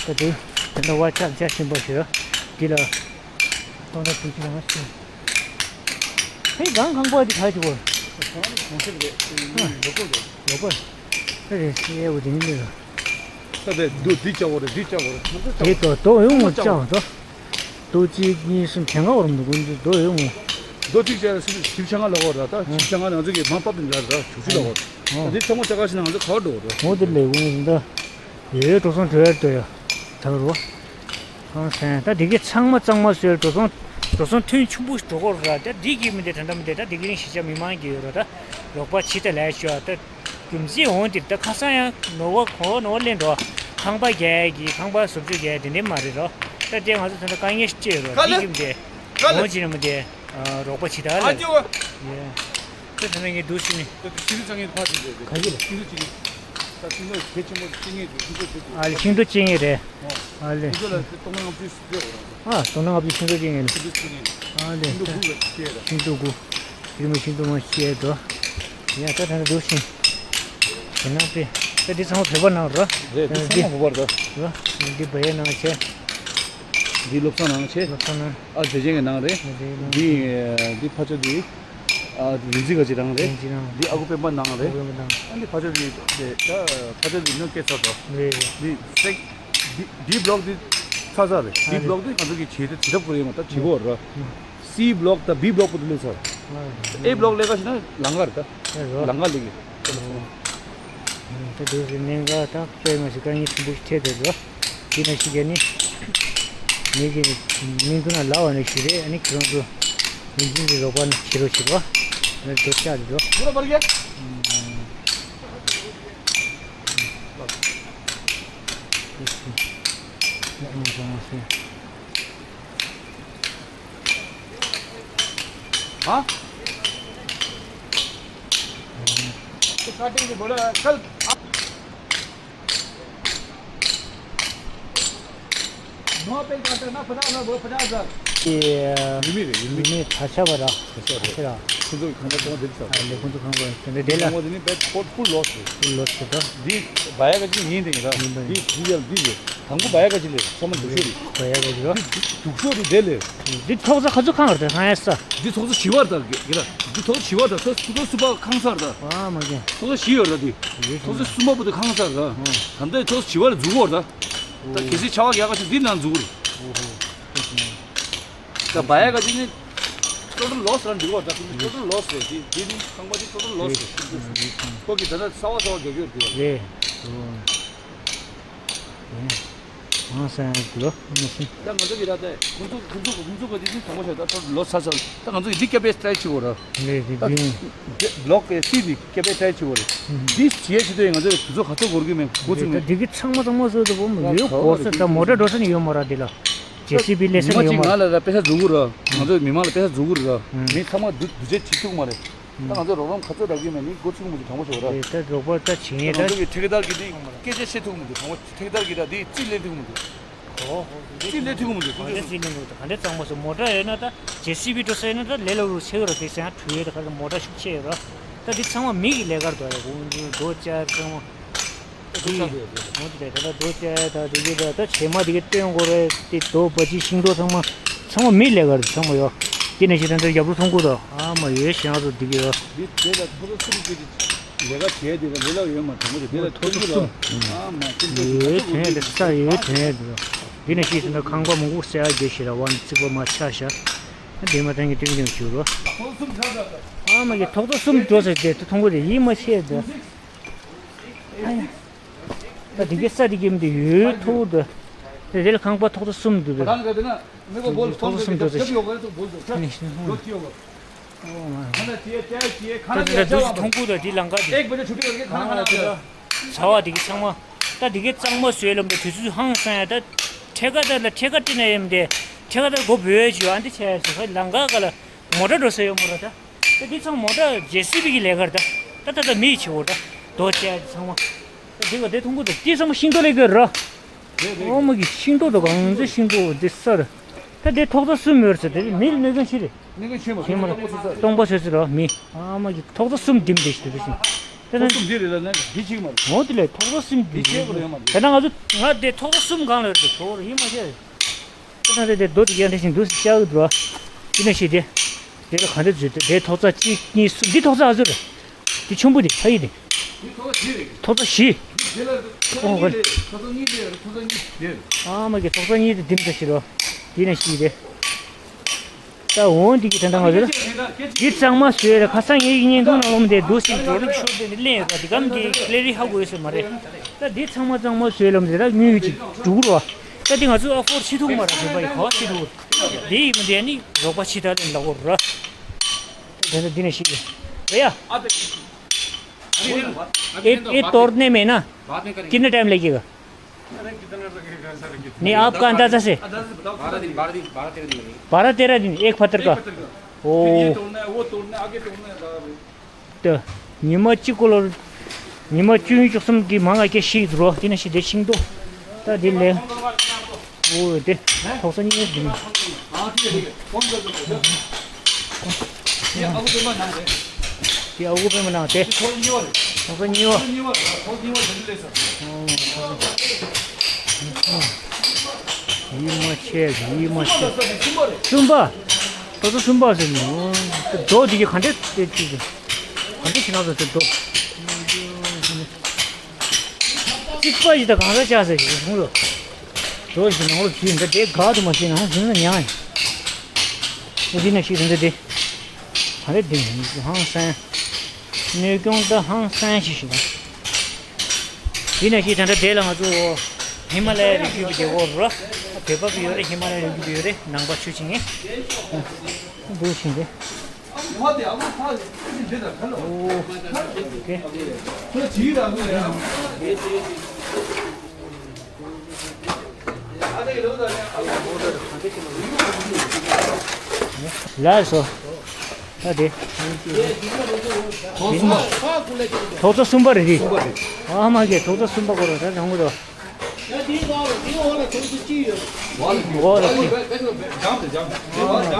ད་དེ། དེ་འདྲ་བ་ཆག་ཆག་ཆེན་པོ་ཞིག་ར། འདི་ལ། སྟོང་ཕྲག་བཞི་བཅུ་ཞེ་ལྔ་ཞིག་ཧེ་གང་གང་པོ་འདི་ག་ཅིག་གོ། གང་ལ་གང་ཤེས་རེད། ལོ་གོ་རེད། ལོ་པ། ད་རེས་སི་ཨེ་འོ་དེ་ནི་མི་རོ། ད་དེ་འདུག་འདི་བཅའ་བོ་རེད། འདི་བཅའ་བོ་རེད། ང་ཚོ་དེ་ཏོ་ཏོ་ཡོང་ངོ་བཅའ་བོ་ཏོ། ཏོ་གཅིག་གཉིས་གསུམ་དྲན་ག་བོར་མི་དགོས་འདི་ཏོ་ཡོང་ངོ་། རྡོ་གཅིག་བཅའ་ཡ་སུ་བཞི་བཅུ་ཞེ་ལྔ་ལོག་བོ་ར། ད་བཞི་བཅུ་ཞེ་ལྔ་ང་ཚོ་གི་མ་པབ་ཏུ་འཇལ་ར་བཅུ་བཞི་ལོག་བོ། ད་འདི་ཚང་མ་བཅའ་ག་ཞིག་ན་ང་ཚོ་ག་བར་འགྲོ་བོ་ར། འོ་དེ་ལས་འོ་འདི་ད། ཡོད་འགྲོ་སོང་འགྲོ་ཡ་ཏོ་ཡ། ད་རོ། གང་སེང་ད་འདི་གི་ཚང་མ་གཙང་མ་བཟོས་འགྲོ་སོང་། འགྲོ་སོང་ཐུན་ཆུང་པོ་ཞིག་འགྲོ་གོ་ར། ད་འདི་གི་མི་འདི་ད་ད་མི་འདི་ད་འདི་གི་རིང་གཞིས་ཆགས་མི་མང་གི་ཡོད་ར། ད་རོགས་པ་ཇི་ལྟར་ལས་ཤོག་ད། རྒྱུ་མཚན་འོང་འདིར་ད་ཁ་སང་ཡང་ནོར་བ་གོ་ནོར་བ་ལེན་འགྲོ། ཁང་པ་རྒྱག་གི་ཁང་པ་བཟོ་བཅོས་རྒྱག་དེ་འདྲ་མ་རེད་རོ། ད་དེ་ང་ཚོ་ད་ད་དཀའ་ངལ་ཞིག་སྤྲད་རོ། འདི་གི་མི་འདི་འོང་ཇི་ནས་མི་འདི་རོགས་པ་ཇི་ལྟར་ལས། ད་ད་ངས་འདུག་ཟིན་ནི། ད་ཤིང་ཏོག་ཅིག་ཡིན། ད་ཤིང་ཏོག་ཅིག་ཡིན། ད་ཤིང་ཏོག་གལ་ཆེན་པོ་ཅིག་ངས་འདུག་ཤིང་ཏོག་ཅིག་ཨ་ལེ་ཤིང་ཏོག་ཅིག་ཡིན་རེད། ཨ་ལེ། ཤིང་ཏོག་ལ་སྟོང་ཕྲག་ལྔ་བཅུ་ཞིག་སྤྲད་འོང་། ཨ་སྟོང་ཕྲག་ལྔ་བཅུ་ཤིང་ཏོག་ཅིག་ཡིན། ཤིང་ཏོག་ཅིག་ཡིན། ཨ་ལེ། ཤིང་ཏོག་དགུ་ལ་སྤྲད་ར། ཤིང་ཏོག་དགུ། ཕྱི་མ་ཤིང་ཏོག་མ་སྤྲད་འགྲོ། ཡ་ད་ད་འདུག་ཤིང་། དེ་ནང་པས། ད་འདི་ཚང་མ་བོད་པ་ནང་རོ། རེད། འདི་ཚང་མ་བོད་པ་རེད། རོ། འདི་བལ་ཡུལ་ནང་བྱས། འདི་བློ་བཟང་ནང་བྱས། བློ་བཟང་ནང་། ཨ་བདེ་ཆེན་གྱི་ནང་རེད། བདེ་ཆེན་ནང་། འདི་འདི་ཕ་ཆོས་འདི། ཨ་རིག་འཛིན་ག་ཅིག་རང་རེད། རིག་འཛིན་རང་། འདི་ཨ་ཁུ་སྤེན་པ་ནང་རེད། སྤེན་པ་ནང་། ཨ་འདི་ཕ་ཆོས་འདི་དེ་ད་ཕ་ཆོས་འདི་ནང་སྐད་ཚར་དོ། རེད་རེད། འདི་སེག་འདི་འདི་བློག་འདི་ཚར་ཚར་རེད། འདི་ཨ་རེད། བློག་འདི་ང་ཚོ་གི་བྱེད་དེ་བྱེད་ཐབས་ཁོ་རེད་མ་ད་བྱེད་གོ་ར། ཨ། སི་བློག་དང་བི་བློག་པོ་དེ་སླེབས་ཚར། ཨེ་བློག་སླེབས་ཀ་ཞིག་ན་ལང་ཀ་རེད་ད། ཨེ་རོ། ལང་ཀ་སླེབས་ཀྱི། ད་དེ་རིང་ག་ད་དཔེ་མ་ཞིག་དཀའ་ངལ་ཆེན་པོ་ཞིག་འཕྲད་བསྡད་འདུག་དེ་ན་ཞིག་ག་ནི། ངེད་ཀྱི་མིང་ཐོ་ན་ལབ་པ་ནི་ཞིག་རེད། ཨ་ནི་ཁྱེད་རང་ཚོ་ཡིན་གཅིག་གི་རོགས་པ་ནི་བྱེད་རོགས་བྱེད་རོགས། ཨ་ནི་རྡོ་བཅག་འདི་རོ། ཁྱོད་ར་པར་རྒྱ། ཨ། कटिंग भी बोला कल। नौ पे काटना पचास हजार, बोलो पचास हजार। ये, ཡིན་མིན་རེད། ཡིན་མིན། ཡིན་མིན་ད་ཆ་བ་ར། ད་ཆ་བ་ར། ཁོང་ཚོ་གི་ཁང་པ་ཚང་མ་འདི་ཚོ། ཨ་ལས་ཁོང་ཚོ་ཁང་པ་དེ་འདྲ་དེ་ལ། ཁང་པ་དེ་ནི་བེད་ཕུལ་ཕུལ་ལོས་རེད། ཕུལ་ལོས་རེད་ད། འདི་བ་ཡ་ག་ཅིག་ཡིན་དེ་ཡིན་ར། ཡིན་པ་ཡིན། འདི་འདི་ཡ་འདི་རེད། དང་པོ་བ་ཡ་ག་ཅིག་ལས་ཚང་མ་འདུག་ཤོས་རེད། བ་ཡ་ག་ཅིག་ར། འདི་འདུག་ཤོས་རེད་དེ་ལས། འདི་ཐོག་ས་ཁ་ཚུ་ཁང་རེད་ད་ཁང་ཡ་ས། འདི་ཐོག་ས་བཞི་བ་རེད་ད་གེ་ར། འདི་ཐོག་ས་བཞི་བ་རེད་ད་ཐོག་ས་སུ་པ་ཁང་ས་རེད་ད། ཨ་མ་གེ། ཐོག་ས་བཞི་ཡོད་ར་འདི། ཐོག་ས་སུ་མ་པོ་དེ་ཁང་ས་རེད་ད། ད་ལྟ་ཐོག་ས་བཞི་བ་ལ་འཛུགས་ཡོད་རེད་ད། ད་གལ་སྲིད་ཆ་བ་རྒྱག་ག་ཅིག་འདི་ནང་འཛུགས་རེད། ད་བ་ཡ་ག་ཅིག་ནི་ཊོ་ཊལ་ལོས་རང་འགྲིག་པ་འདྲ། ཊོ་ཊལ་ལོས་རེད། དེ་དེ་ནི་ཁང་པ་དེ་ཊོ་ཊལ་ལོས་རེད། ཁོ་གིས་ད་ལྟ་གསར་པ་གསར་པ་རྒྱག་རྒྱུ་རེད་དེ། རེད། ཨང་སང་ལོ་མི་སྲིད། ད་ང་ཚོ་གི་ད་ལྟ་ཁོང་ཚོ་ཁོང་ཚོ་ཁོང་ཚོ་གི་དེ་ནི་དྲང་པོ་བཤད་ད་ཊོ་ཊལ་ལོས་ཚར་ཚར། ད་ང་ཚོ་གི་འདི་སྐྱབས་པའི་སི་ཊལ་བྱེད་དགོས་ར། རེད་རེད། ད་འདི་ལོག་གི་སི་འདི་སྐྱབས་པའི་སི་ཊལ་བྱེད་དགོས་རེད། འདི་བྱེད་ཆེད་དུ་ང་ཚོ་གི་དུས་ཚོད་ག་ཚོད་འགོར་གི་མེད་འགོ་ཚུགས་མེད། ད་འདི་གི་ཚང་མ་ཚང་མ་བཟོས་ད་བོ་མི་ཡོད་གོ་ས་ད་མོ་ཊ་འགྲོ་ས་ནི་ཡོད་མ་ར་འདི་ལ། ཇེ་སི་བི་སླེབས་ས་ཉི་མ་ཡོད་མ་གཅིག་ང་རེད། ལ་ལ་དཔེ་ཆ་འཛུགས་ར། ང་ཚོ་མི་མང་ལ་དཔེ་ཆ་འཛུགས་ར། མི་ཚང་མ་འདུ་འདུ་བྱེད་བྱེད་ཐུབ་མ་རེད། ད་ང་ཚོ་རོགས་རམ་ག་ཚོད་རག་གི་མེད་ནི་འགོ་ཚུགས་མི་འདུག་དྲང་པོ་ཞུ་ར། ད་རོགས་པ་ད་བྱེད་ད་ཡས་ང་ད། ཚོ་གི་ཐེག་དར་གི་ནི་སྐད་ཆ་བཤད་ཐུབ་མི་འདུག་དྲང་པོ་ཐེག་དར་གི་ད་འདི་རྩིས་ལེན་ཐུབ་མི་འདུག་རྩིས་ལེན་ཐུབ་མི་འདུག་ག་འདྲ་རྩིས་ལེན་དགོས་ད་ག་འདྲ་གཙང་མ་སོ་མོ་ཊ་ཡོད་ན་ད་ཇེ་སི་བི་འགྲོ་ས་ཡོད་ན་ད་ལས་སླ་རུ་ཆེ་གི་ར། དེ་སེང་ཁྲུ་ཡོད་ད་ག་རེ་མོ་ཊ་ཤུགས་ཆེ་ཡོད་ར། ད་འདི་ཚང་མ་མི་གི་ལས་ཀར་འདུག་ཡ་གོང་རྡོ་བཅའ་ཚང་མ། འདི་འོ་འདི་ལས་ད་ལྟ་རྡོ་བཅའ་ད་དེ་གི་ད་ད་བྱེ་མ་དེ་གི་སྟོན་དགོས་རེད། དེ་རྡོ་བ་ཅི་ཤིང་ཏོག་ཚང་མ་ཚང་མ་མི་ལས་ཀ་རེད་ཚང་མ་ཡོ། དེ་ནས་ཤི་ད་ད་རྒྱབ་རུ་ཚོང་ཁུ་ད་ཨ་མ་ཡོད་ཤང་རུ་དེ་གི་ཡོ། འདི་དེ་ལ་ཐོ་རུ་སུ་རུ་ཀི་ལས་ཀ་བྱས་དེ་ལ་ལས་ལ་ཡོད་མ་དྲང་པོ་དེ་དེ་ལ་ཐོ་རུ་སུ་ཨ་མ་ཀི་ལ་ཡོད་དོན་དེ་ས་ཡོད་དོན་དེ་འདི་ནས་ཤི་ད་ད་ཁང་པ་མང་པོ་གསལ་ཨ་རྒྱས་ཤི་ར་བ་ནི་རྩིག་པ་མ་ཆག་ཤ། དེ་མ་ཐང་གི་ཏིང་ཏིང་ཞུ་རོ། ཨ་མ་གི་ཐོག་ཐོག་གསུམ་འགྲོ་ཟེར་དེ་ཐོང་གོ་རེ་ཡིད་མ་ཆེས་དེ། ད་དེ་གའི་ས་དེ་གའི་མི་དེ་ཡོད་ཐུག་དེ། དེ་དེ་ལ་ཁང་པ་ཐོག་ཐོག་གསུམ་འདུག་དེ། ཐོག་ཐོག་གསུམ་འགྲོ་ཟེར་དེ། ཨོ་མ། ད་དེ་ད་དུས་སུ་ཐོང་གོ་དེ་དེ་ལང་ཀ་དེ། ཚ་བ་དེ་གའི་ཚང་མ། ད་དེ་གའི་གཙང་མ་བཟོས་ལམ་དུ་དུས་ཚོད་ཧང་སང་ཡ་ད། ཁྲེ་ཀ་ད་ལ་ཁྲེ་ཀ་ཏི་ན་ཡམ་དེ། ཁྲེ་ཀ་ད་སྒོ་བོད་ཅུ་ཨ་འདི་ཆ་ཡ་སོ་ལང་ཀ་ག་ལ། མོ་ཊ་འགྲོ་ས་ཡོད་མོ་ར་ད། ད་འདི་ཚང་མོ་ཊ་ཇེ་སི་བི་གི་ལས་ཀར་ད། ད་ད་ད་མི་ཆེ་བོ་ད། རྡོ་བཅས་ཚང་མ། ད་འདི་ག་འདི་ཐུང་གུ་ད་འདི་ཚང་མ་ཤིང་ཏོག་ལས་ཀར་ར། ཨོ་མ་གི་ཤིང་ཏོག་ད་གང་ཚེ་ཤིང་ཏོག་འདི་ས་ར། ད་འདི་ཐོག་ཚ་གསུམ་ཡོད་ས་དེ་མི་ལ་གནོད་སྐྱོན་ཆེ་རེད། གནོད་སྐྱོན་ཆེ་མ་རེད། ཆེ་མ་རེད། སྟོང་པ་ཆོས་ཚེ་ར་མི། ཨ་མ་གི་ཐོག་ཚ་གསུམ་འདིམ་བསྡད་ཤི་དེ་ཤིང་། ད་ཐོག་ད་གསུམ་འདི་རེད་ལ་ན་འདི་གཅིག་མ་རེད། འོ་དེ་ལས་ཐོག་ཚ་གསུམ་འདི་འདི་ཆེ་བ་རེད་མ་རེད། ད་ན་ང་ཚོ་ང་འདི་ཐོག་ཚ་གསུམ་གང་ལ་རེད་ཐོག་རེད་ཡིན་མ་ཤེས། ད་ད་དེ་རྡོ་དེ་ཡང་དེ་བཞིན་འདུག་ཤག་འདུག་དེ་ནས་ཤི་དེ། དེ་ལ་ག་འདྲ་བཟོས་ཏེ་དེ་ཐོག་ཚ་གཅིག་གཉིས་གསུམ་འདི་ཐོག་ཚ་ཨ་ཟུར། དེ་ཆུན་པོ་དེ་ཕ་ཡི་དེ། ཐོག་ཚ་བཞི། ཨོ་ཧོ། ཨ་མ་གི་ཐོག་ཚ་གཉིས་དེ་འདིམ་ཚ་ཤི་རོ། དེ་ནས་ཤི་དེ། ད་འོང་འདི་གི་ད་ལྟ་ང་ཚོ་ལ། འདི་གཙང་མ་བཟོས་ར་ཁ་སང་ངེད་ཀྱི་བརྙན་ཐུང་ནང་ལོམ་དེ་འདུག་སེ་འགྲོ་ལུགས་ཤོར་དེ་ནི་གླེང་ཡོད་པ་འདི་གམ་གི་ཀླད་རིགས་ཧ་གོ་ཡོད་ས་མ་རེད། ད་འདི་ཚང་མ་གཙང་མ་བཟོས་ལོམ་དེ་ད་དངུལ་ཅིག་འགྲོ་གི་རོ། ད་འདི་ང་ཚོ་ཨ་ཕོར་ཆི་ཐུག་མ་ར་བཟོས་པ་ཡི་ག་བ་ཆི་ཐུག་འདི་ཡི་མི་འདི་ནི་རོགས་པ་ཆི་ད་ལེན་ལ་གོ་ར། དེ་ཚོ་འདི་ནས་ཤི་གི་རེད་ཡ། ये ये तोड़ने में ना कितने टाइम लगेगा? नहीं, आपका अंदाजा से। बारह दिन, बारह दिन, बारह तेरह दिन लगेंगे। बारह तेरह दिन, एक पत्थर का? एक पत्थर का। ओ। फिर ये तोड़ना है, वो तोड़ना है, आगे तोड़ना है, बारह दिन। ད་ཉི་མ་གཅིག་གོ་ལོར་ཉི་མ་བཅུ་ཉིན་བཅུ་གསུམ་གྱི་མང་ང་སྐད་ཤིག་རོ་དེ་ན་ཤི་དེ་ཤིང་ཏོག་ད་དེ་ལས། ཨོ་དེ། ཐོག་ས་གཉིས་འདི་མི། དེ་ཨ་ཁུ་པད་མ་ནང་དེ། ཐོག་ས་གཉིས་པ། ཡིད་མ་ཆེས་ཡིད་མ་ཆེས། གསུམ་པ། ཐོག་ས་གསུམ་པ་ཟེར་ནོ། རྡོ་དེ་གི་ག་འདྲས་དེ་གཅིག་གི། ག་འདྲས་ཞིག་ན་ཟེར་དེ་རྡོ། རྩིག་པ་ཡི་ད་གང་ཟག་ཆགས་ཟེར་གྱི་ཧུང་རོ། ཇོ་ཞིག་ནང་ལོ་ཇུས་འདི་དེ་དགའ་དུ་མ་ཤེས་ན་ཧང་ཟིན་ན་ཉང་ཡིན། འདི་ན་ཤེས་ཟིན་འདི་དེ། ཧ་རེ་དེ་ཧང་སན། གནོད་སྐྱོན་ད་ཧང་སན་ཞིག་ཞིག་ན། འདི་ན་ཤེས་ད་འདྲ་དེ་ལ་ང་ཚོ་ཧི་མ་ལ་ཡ་རི་རྒྱུད་ཀྱི་དེ་འོ་རོ། བོད་པ་གི་ཡོད་རེད། ཧི་མ་ལ་ཡ་རི་རྒྱུད་ཀྱི་ཡོད་རེད། ནང་པ་ཆོས་ཅིག་ངེ་འདུག་ཞིང་དེ། ལགས་སོ། ད་དེ། ཐོག་ཚོ་གསུམ་པ་རེད་དེ། ཨ་མ་གི་ཐོག་ཚོ་གསུམ་པ་གོ་ར་ད་དང་གོ་ར། ད་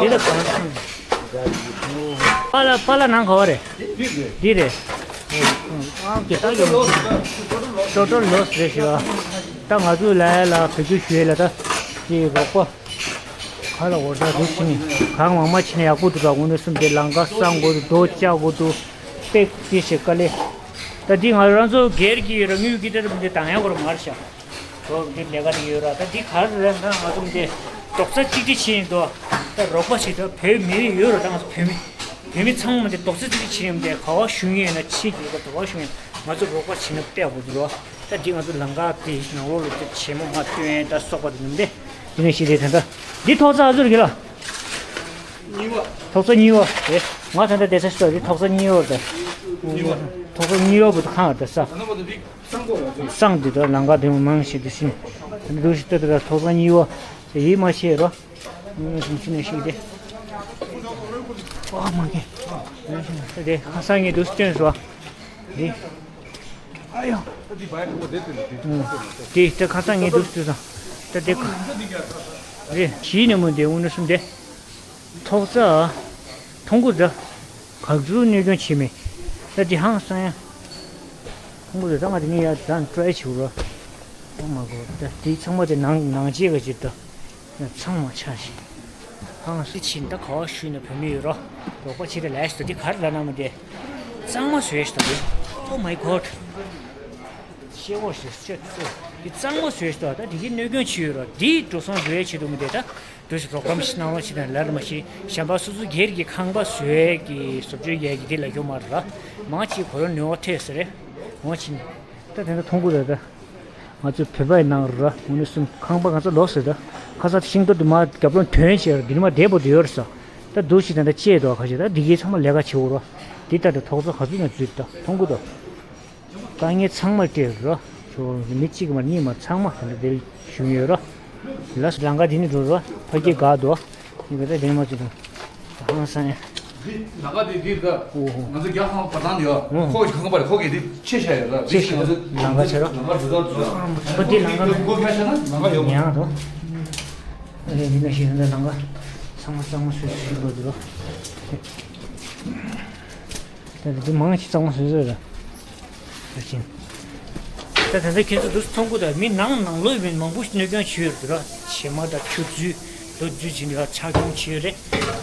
དེ་ལ་ཁང་ཁང་། པ་ལ་པ་ལ་ནང་ག་བ་རེད། འདི་རེད། ཨ་གི་ད་ཡོང་། ཊོ་ཊལ་ལོ་སི་རེད་ཤག་ད་ང་ཚོ་ལ་ཡ་ལ་བེད་སྤྱོད་ཞུ་ཡས་ལ་ད་དེ་རོགས་པ། ག་ལ་འོར་ད་འདུག་ཕྱིན་ནས་གང་མང་མང་ཕྱིན་ན་ཡག་པོ་འདུག་ད་དངོས་གནས་སེམས་དེ་ལང་ཀ་བསང་དགོས་འདུག་རྡོ་བཅག་དགོས་འདུག་སྟེགས་དེ་ཞེ་དཀའ་ལས། ད་འདི་ང་རང་ཚོ་སྒེར་གྱི་རང་ཡུལ་གྱི་ད་འདི་དང་ཡག་པོ་མ་རེད་ཤག་འགྲོ་འདི་ལས་ཀ་དེ་ཡོད་ར། ད་འདི་ག་རེ་རེད་ད་ང་ཚོ་འདི་རྡོག་རྩ་གཅིག་སྒྲིལ་བྱས་ཡིན་དོ། ད་རོགས་པ་ཞིག་ད་བོད་མི་ཡོད་ར། ད་ང་ཚོ་བོད་མི་བོད་མི་ཚང་མ་འདི་རྡོག་རྩ་གཅིག་སྒྲིལ་བྱས་ཡིན་ཏེ་ག་བ་བཞུགས་ཡིན་ན་ཕྱི་རྒྱལ་ཁབ་ག་བ་བཞུགས་ཡིན་ང་ཚོ་རོགས་པ་བྱེད་ན་དཔེ་ཡག་པོ་འདུག་ར། ད་འདི་ང་ཚོ་ལམ་ཁ་དེ་ནང་ལོགས་ལ་ད་བྱེ་མ་མ་སྟོན་ད་སོགས་པ་དེ་ནི་འདི་འདི་ནས་ཤི་རེད་ད། ད་འདི་ཐོག་རྩ་ཨ་ཟུར་གི་ལ། གཉིས་པ། ཐོག་རྩ་གཉིས་པ་རེད། ང་ད་ལྟ་བསྡད་ས་ཞིག་ད་འདི་ཐོག་རྩ་གཉིས་པ་རེད། གཉིས་པ། ཐོག་རྩ་གཉིས་པ་བུ་ད་ཁང་རེད་ས། ད་ནང་པ་ད་འདི་གསང་སྒོ་རེད། གསང་འདི་ད་ལམ་ཁ་དེ་མང་ཞིག་འདི་ཤི་ནས་ད་འདི་འདུག་ཞིག་ལྟ་ད་ཐོག་རྩ་གཉིས་པ་ཡིད་མ་ཆེས་རོ། ངོ་ཤིང་ཤིང་ནས་ཤིག་དེ། ཨ་མ་གི། དེ་ཁ་སང་ངས་དུས་སྟོན་སོ། དེ། ཨ་ཡོ། དེ་དེ་ཁ་སང་ངས་དུས་སྟོན་སོ། ད་དེ་ཁ། རེད་ཞིག་ནས་མོ་དེ་འུ་ནུ་སུམ་དེ། ཐོག་ས། ཐོང་གུ་ཟ། གག་ཚུལ་གནོད་སྐྱོན་བྱེད་མེད། ད་དེ་ཧང་སང་ཡ། ཁོང་ཚོས་ད་ང་དེ་ནས་ཡར་ད་ཊ་རའི་བྱེད་རོ། ཨོ་མ་གོ་ད་དེ་ཚང་མ་དེ་ནང་ནང་ཆེ་ག་ཅིག་ད། ཡང་ཚང་མ་ཆ་ཞིག་ཧང་སི་ཕྱིན་ད་ག་བ་ཞུས་ན་བོད་མི་ཡོད་རོ། རོགས་པ་ཆེ་ད་ལས་ཞིག་ད་དེ་ག་རེ་ལ་ན་མ་དེ། གཙང་མ་བཟོས་ཞིག་ད་དེ། Oh my God། ཤེས་བོ་ཞིག་ཤེས་ཚོ། དེ་གཙང་མ་བཟོས་ཞིག་ད་ད་དེ་གི་གནོད་སྐྱོན་ཆེ་ཡོད་རོ། དེ་འགྲོ་སོང་བཟོ་ཡ་ཆེད་དུ་མ་དེ་ད། དུས་སུ་རོགས་རམ་ཞིག་གནང་རོགས་ཞེས་དང་ལར་མ་ཞིག་གཞན་པ་སོ་སོ་སྒེར་གྱི་ཁང་པ་བཟོས་ཀྱི་བཟོ་བཅོས་ཡས་ཀྱི་དེ་ལ་ཡོད་མ་རེད་ལ། མང་ཆེ་ཁོ་རང་ནུས་པ་ཐེབས་ཟེར་རེད། འོང་ཕྱིན། ད་དེ་འདྲ་མཐོང་གི་རེད་ད། ང་ཚོའི་བོད་པའི་ནང་ར་འོ་ནི་གསུམ་ཁང་པ་ང་ཚོ་ལོག་ཟེར་ད། ཁ་ས་ཤིང་ཏོག་དུ་མ་རྒྱབ་ལོང་དོན་བྱས་ར་འདི་མ་བསྡད་པོ་དུ་ཡོད་རེད་ས། ད་འདུག་ཞིག་ད་ད་ཅེས་དོ་ཁ་ཤས་ད་འདི་གའི་ཚང་མ་ལས་ཀ་བྱེད་འོ་ར། འདི་ལྟ་དུ་ཐོག་ཚོ་ག་ཚོད་ན་འཛུལ་ད་མཐོང་གི་འདུག་དཀའ་ངལ་ཚང་མ་སྤྲད་རོ། ཁྱོད་མི་གཅིག་མ་གཉིས་མ་ཚང་མ་དེ་འདྲ་དེར་བཞུགས་ཡོད་རོ། ལ་སུ་ལང་ཀ་དེ་ནི་འགྲོ་རོ། ཕ་སྐད་དགའ་འདུག་ཡིན་པ་ད་དེ་མ་བྱེད་དང་། ཧང་སང་ཡ། འདི་ལང་ཀ་དེ་འདི་ད། ཨོ་ཧོ། ང་ཚོ་རྒྱ་ཧང་བར་ཐང་དེ་ཡོད། ཨོ། ཁོ་ཞིག་ཁང་པ་རེད་ཁོ་གིས་དེ་ཆེ་ཤ་ཡོད་ལ། ཆེ་ཤ་ཡོད། ལང་ཀ་ཆེ་རོ། ལང་ཀ་འདུག་ད་འདུག་ད། ཁོ་དེ་ལང་ཀ་སྒོ་ཕྱེ་ཤ་ན་ལང་ཀ་ཡོད་མ། ཉང་རོ། ཨ་ལས་འདི་ན་ཤེས་ན་ལང་ཀ་ཚང་མ་གཙང་མ་བཟོས་བཟོས་འགྲོ་འདུག་རོ། ད་དེ་མང་ཆེ་གཙང་མ་བཟོས་བཟོས་རེད། ད་ཕྱིན། ད་ད་ལྟ་ཁྱེད་ཚོ་འདུག་མཐོང་གི་ད་མི་ནང་ནང་ལོགས་མི་མང་པོ་ཞིག་གནོད་སྐྱོན་བྱས་ཡོད་རེད་ར། བྱེ་མ་དང་ཆུ་རྫུས་རྡོ་རྫུས་ཅིག་འདི་ལ་ཆག་སྐྱོན་བྱས་ཡོད་རེད།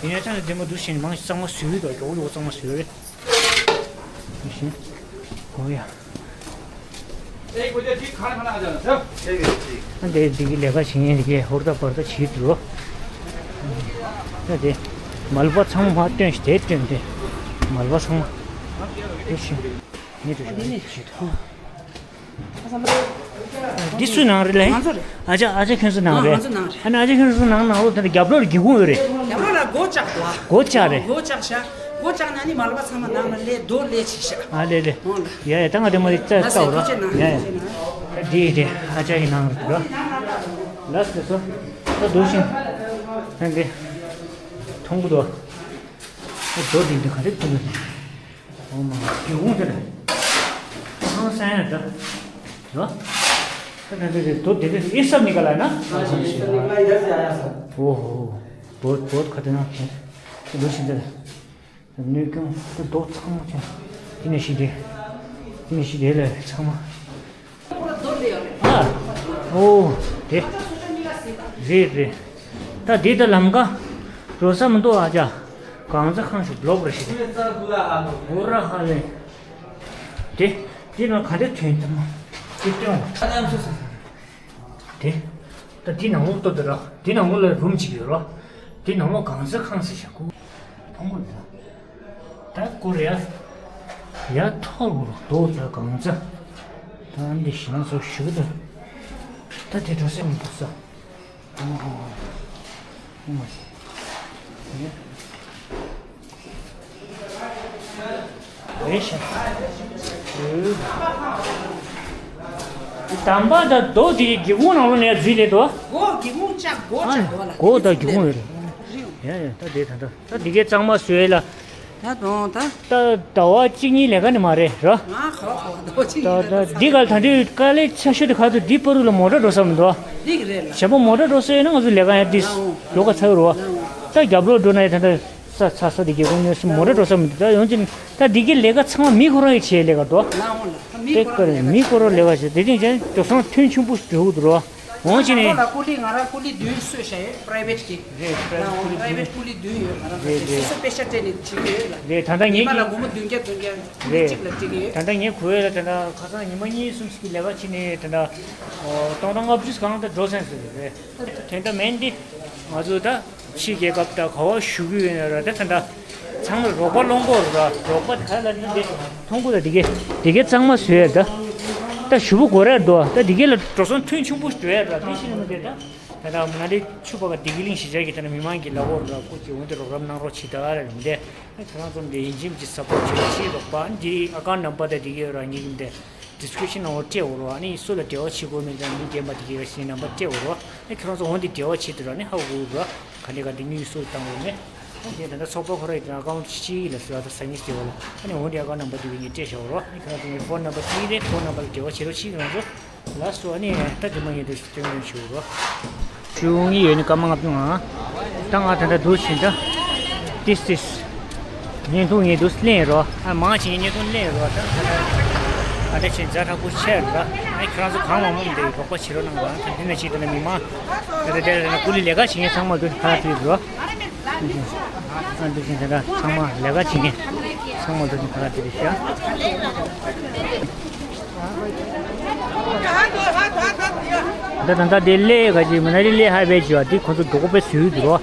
ཡིན་ཡང་ད་ནི་བདེ་མོ་འདུག་ཕྱིན་མང་གཙང་མ་བཟོས་ཡོད་ད་མགྱོགས་མགྱོགས་གཙང་མ་བཟོས་ཡོད་རེད། ད་ཕྱིན། འོ་ཡ། ཨ་འདས་འདི་གི་ལས་ཀ་བྱེད་མཁན་འདི་གས་ཧོར་ད་བར་ད་བྱེད་འདུག་ད་དེ་མལ་པ་ཚང་མ་སྟོན་ཞིག་དེ་སྟོན་དེ་མལ་པ་ཚང་མ་དེ་ཤིང་ངེད་དུ་ཞིག་བྱེད་དོ། འདི་སུ་ནང་རེད་ལེ། ང་ཚོ་རེད། ཨ་ཅག་ཨ་ཅག་ཁྱོད་ཚོ་ནང་རེད། ང་ཚོ་ནང་རེད། ཨ་ནི་ཨ་ཅག་ཁྱོད་ཚོ་ནང་ནང་ལོ་དེ་རྒྱབ་ལོགས་ལ་སྒེའུ་ཁུང་ཡོད་རེད། རྒྱབ་ལོགས་ལ་སྒོ་བཅག་འདུག་ཨ། སྒོ་བཅག་རེད། སྒོ་བཅག་ཤག་སྒོ་བཅག་ན་ནི་མ་ལ་པ་ཚང་མ་ནང་ལ་ལས་རྡོ་ལས་བྱེད་ཤག་ཨ་ལས་ལས། འོང་ལ། ཡ་ཡ་ད་ང་དེ་མ་རེད་ཙ་ལ་ཙ་བ་ར། ཡ་ཡ། ད་འདི་རེད་ཨ་ཅག་གི་ནང་རེད་ར། ལ་སི་སོ། ད་འདུག་ཤིང་། ད་འདི། མཐོང་གི་འདུག་ད་རྡོ་འདི་འདི་ག་རེ་མཐོང་གི་འདུག་འོ་མ་སྒེའུ་ཁུང་དེ་ལ། ཧང་སང་ཡ་ད། ཡོ། ད་ད་ད་ད་དོ་དེ་དེ་ཨེ་སབ་ནི་ག་ལ་ན། ཨོ་ཧོ། བོད་བོད་ཁ་དེ་ན་ཁེ། དེ་ལོ་ཤིན་ཏེ། གནོད་སྐྱོན་དེ་རྡོ་ཚང་མ་ཁྱེར། དེ་ནས་ཤི་དེ། དེ་ནས་ཤི་དེ་ལ་ཚང་མ། ཨ། ཨོ། དེ། རེད་རེད། ད་འདི་ད་ལམ་ཀ་འགྲོ་ས་མི་འདུག་ཨ་ཅག་གང་ཚ་ཁང་ཞིག་ལོག་རེ་ཞིག་འོ་ར་ཧ་ལེ། དེ་དེ་ན་ག་འདྲ་ཐོན་ཐུབ་མ་དེ་སྟོན། དེ་ད་འདི་ནང་ལོགས་ལྟོས་དེ་ར་འདི་ནང་ལོགས་ལ་རུམ་ཅིག་ཡོད་ར། འདི་ནང་ལོགས་གང་ཚ་ཁང་ཟེར་བཞག་གོ། མཐོང་གོ་ད། ད་སྐོར་ཡ། ཡ་ཐོར་བུར་རྡོ་ཚ་གང་ཚ། ད་འདི་ཞིང་ཚོ་ཞིག་ད། ད་དེ་འགྲོ་སེམས་མི་འདུག་ས། ཨོ་ཧོ་ཧོ། ཨོ་མ་ཤི། ཨེ་ཤ། དམ་པ་དང་རྡོ་དེ་སྒེའུ་ཁུང་ནང་ལོགས་ནས་འཛུལ་ལེ་དོ། སྒོ་སྒེའུ་ཁུང་བཅག་སྒོ་བཅག་སྒོ་ལ། སྒོ་དང་སྒེའུ་ཁུང་ཡོད་རེད། ཡ་ཡ་ད་དེ་ད་ད་ད་འདི་གའི་གཙང་མ་བཟོས་ལ། ད་དུང་ད། ད་ཟླ་བ་གཅིག་གཉིས་ལས་ཀ་ནི་མ་རེད་རོ། ང་ཁོ་ཁོ་ཟླ་བ་གཅིག་ད་གཉིས་ད་ལས་ཀ་འདི་ག་ལ་ད་འདི་དཀའ་ལས་ཆེ་ཤོས་དེ་ག་ཚོད་འདི་པ་རུ་ལ་མོ་ཊ་འགྲོ་ས་མི་འདུག་འདི་གི་རེད་ལ། བྱས་པ་མོ་ཊ་འགྲོ་ས་ཡོད་ན་ང་ཚོ་ལས་ཀ་ཡང་འདི་ལ་འོང་ལོ་ག་ཚ་གི་རོ། ལ་འོང་། ད་རྒྱབ་ལོག་འགྲོ་ན་ཡང་ད་ད་ས་ཚ་ས་འདི་གི་ཀུན་ནས་མོ་ཊ་འགྲོ་ས་མི་འདུག་ད་ཡོང་ཅིན་ད་འདི་གི་ལས་ཀ་ཚང་མ་མི་ཁོ་རང་གི་བྱེད་ལས་ཀ་འགྲོ། ལ་འོང་ལ་མི་ཁོ་རང་ལས་ཀ་བྱེད་དེ་རིང་ཅན་འགྲོ་སོང་ཐོན་ཆུང་པོ་འགྲོ་གི་འདུག་རོ། འོང་ཅི་ནས། ཁོ་ལ་ཀུ་ལི་ང་རང་ཀུ་ལི་བདུན་གསོས་བཞག་ཡོད་པ་རའི་ཝེཊ་གི། རེད། པ་རའི་ཝེཊ་ཀུ་ལི་བདུན་ཡོད་ང་རང་རེད་རེད། སོ་སོ་པེ་ཤ་སྤྲད་ནས་བྱེད་ཀྱི་ཡོད་ལ། རེད་ད་ལྟ་ཉིན་ངས་མ་ལ་སྒོར་མོ་བདུན་བརྒྱ་བདུན་བརྒྱ་ཀུ་ལི་རེད། གཅིག་ལ་སྤྲད་ཀྱི་ཡོད། ད་ལྟ་ངས་གོ་ཡོད་ལ་ད་ལྟ་ཁ་སང་ཉི་མ་གཉིས་གསུམ་ཞིག་གི་ལས་ཀ་བྱས་ནས་ད་ལྟ་སྟོང་ཕྲག་ལྔ་བཅུ་གང་ལྟར་འགྲོ་ཚར་ཟེར་རེད། དེ་འདྲ་མིན་འདི་ང་ཚོ་ད། ཕྱི་རྒྱལ་ཁབ་དང་ག་བ་བཞུགས་ཀྱི་ཡོད་ན་ར་ད་ད་ད་ཚང་མ་རོགས་པ་སློང་དགོས་ར། རོགས་པ་ག་ལ་ནི་འདི་མཐོང་གོ་ད་འདི་གས་འདི་གས་གཙང་མ་བཟོས་ཡ་ད། ད་ཞུ་བོ་གོ་ར་འགྲོ་ད་འདི་གས་ལ་འགྲོ་སོང་ཐོན་ཆུང་པོ་འགྲོ་ཡ་ར་འདི་ཤི་ནི་མི་འདི་ད། ད་ད་མ་ན་ལི་ཆུ་པ་ག་བདེ་སྐྱིད་གླིང་གཞིས་ཆགས་ཀྱི་ད་ན་མི་མང་གི་ལ་འོར་ར་ཁོ་ཅི་འོན་ཏེ་རོགས་རམ་གནང་རོགས་བྱེད་ད་ར་མི་འདི་ཁྱེད་རང་ཚོ་འདི་ཡིན་གཅིག་མིན་གཅིག་སབ་པོར་བྱེད་རོགས་བྱེད་རོགས་པ་འདི་ཨ་ཀའུན་ཊི་ནམ་བར་ད་འདི་གས་ར་ངེད་ཀྱི་འདི། ཌི་སི་ཀི་རིབ་ཤན་ནང་ལ་སྤྲད་འོ་རོགས། ཨ་ནི་སུ་ལ་འབྲེལ་བ་བྱེད་དགོས་མིན་དང་མིང་འདེམས་པ་དེ་གའི་ཞིག་ནམ་བར་སྤྲད་འོ་རོགས། ཨ་ཁྱེད་རང་ཚོ་འོང་དེ་འབྲེལ་བ་བྱེད་དུ་ར་ནི་ཧ་གོ་རོགས། ག་འདྲ་ག་འདྲ་དངུལ་སུ་བཏང་འོ་མེད། ཨ་དེ་ད་ལྟ་ཚོགས་པ་ཁོ་ར་ཡི་ད་ཨ་ཀའུན་ཊི་གཅིག་ལ་སུ་ལ་ད་ས་ངེས་སྤྲད་འོ་ལ། ཨ་ནི་འོང་དེ་ཨ་ཀའུན་ཊི་ནམ་བར་དེ་གའི་ངས་སྤྲད་བཞག་འོ་རོགས། ཨ་ནི་ཁྱེད་རང་ཚོ་ངའི་ཕོན་ནམ་བར་གཅིག་རེད། ཕོན་ནམ་བར་ལ་འབྲེལ་བ་བྱེད་རོགས་བྱེད། ཁྱེད་རང་ཚོ་ལགས་སོ། ཨ་ནི་ད་དེ་མ་ཡིན་དུ་སྟོན་རོགས་ཞུ་རོགས། ཞུ་ངེས་ཡོད་ནི་སྐར་མ་ལྔ་བཅུ་ང་། ད་ང་ད་ལྟ་འདུག་ཕྱིན་ད། ཏིས་ཏིས། བརྙན་ཐུང་ངས་འདུག་ལེན་རོགས། ཨ་མང་ཆེ་བརྙན་ཐུང་ལེན་རོགས་ད། ད་ལྟ་ཆེ་ཛ་དྲག་པོ་ཆེ་རོགས། ཨ་ཁྱེད་རང་ཚོ་གང་མང་མང་འདི་རོགས་པ་བྱེད་རོགས་གནང་རོགས། ད་འདི་ན་ཅིག་ད་ལྟ་མི་མང་། ད་ལྟ་དེ་ལ་ད་ལྟ་ཀུ་ལི་ལས་ཀ་བྱེད་མཁན་ཚང་མ་འདུག་ཁ་ཐུག་རོགས། ཨ་འདུག་ཕྱིན་ད་ལྟ་ཚང་མ་ལས་ཀ་བྱེད་མཁན་ཚང་མ་འདུག་ཁ་ཐུག་རེད་ཤག་ད་ད་ད་དེ་ལས་ག་ཅིག་མ་ན་ལི་ལས་ཧའི་ཝེ་ཅིག་ཡོད། དེ་ཁོ་ཚོ་མགྱོགས་པོ་དཔེ་བཟོས་འདུག་རོ།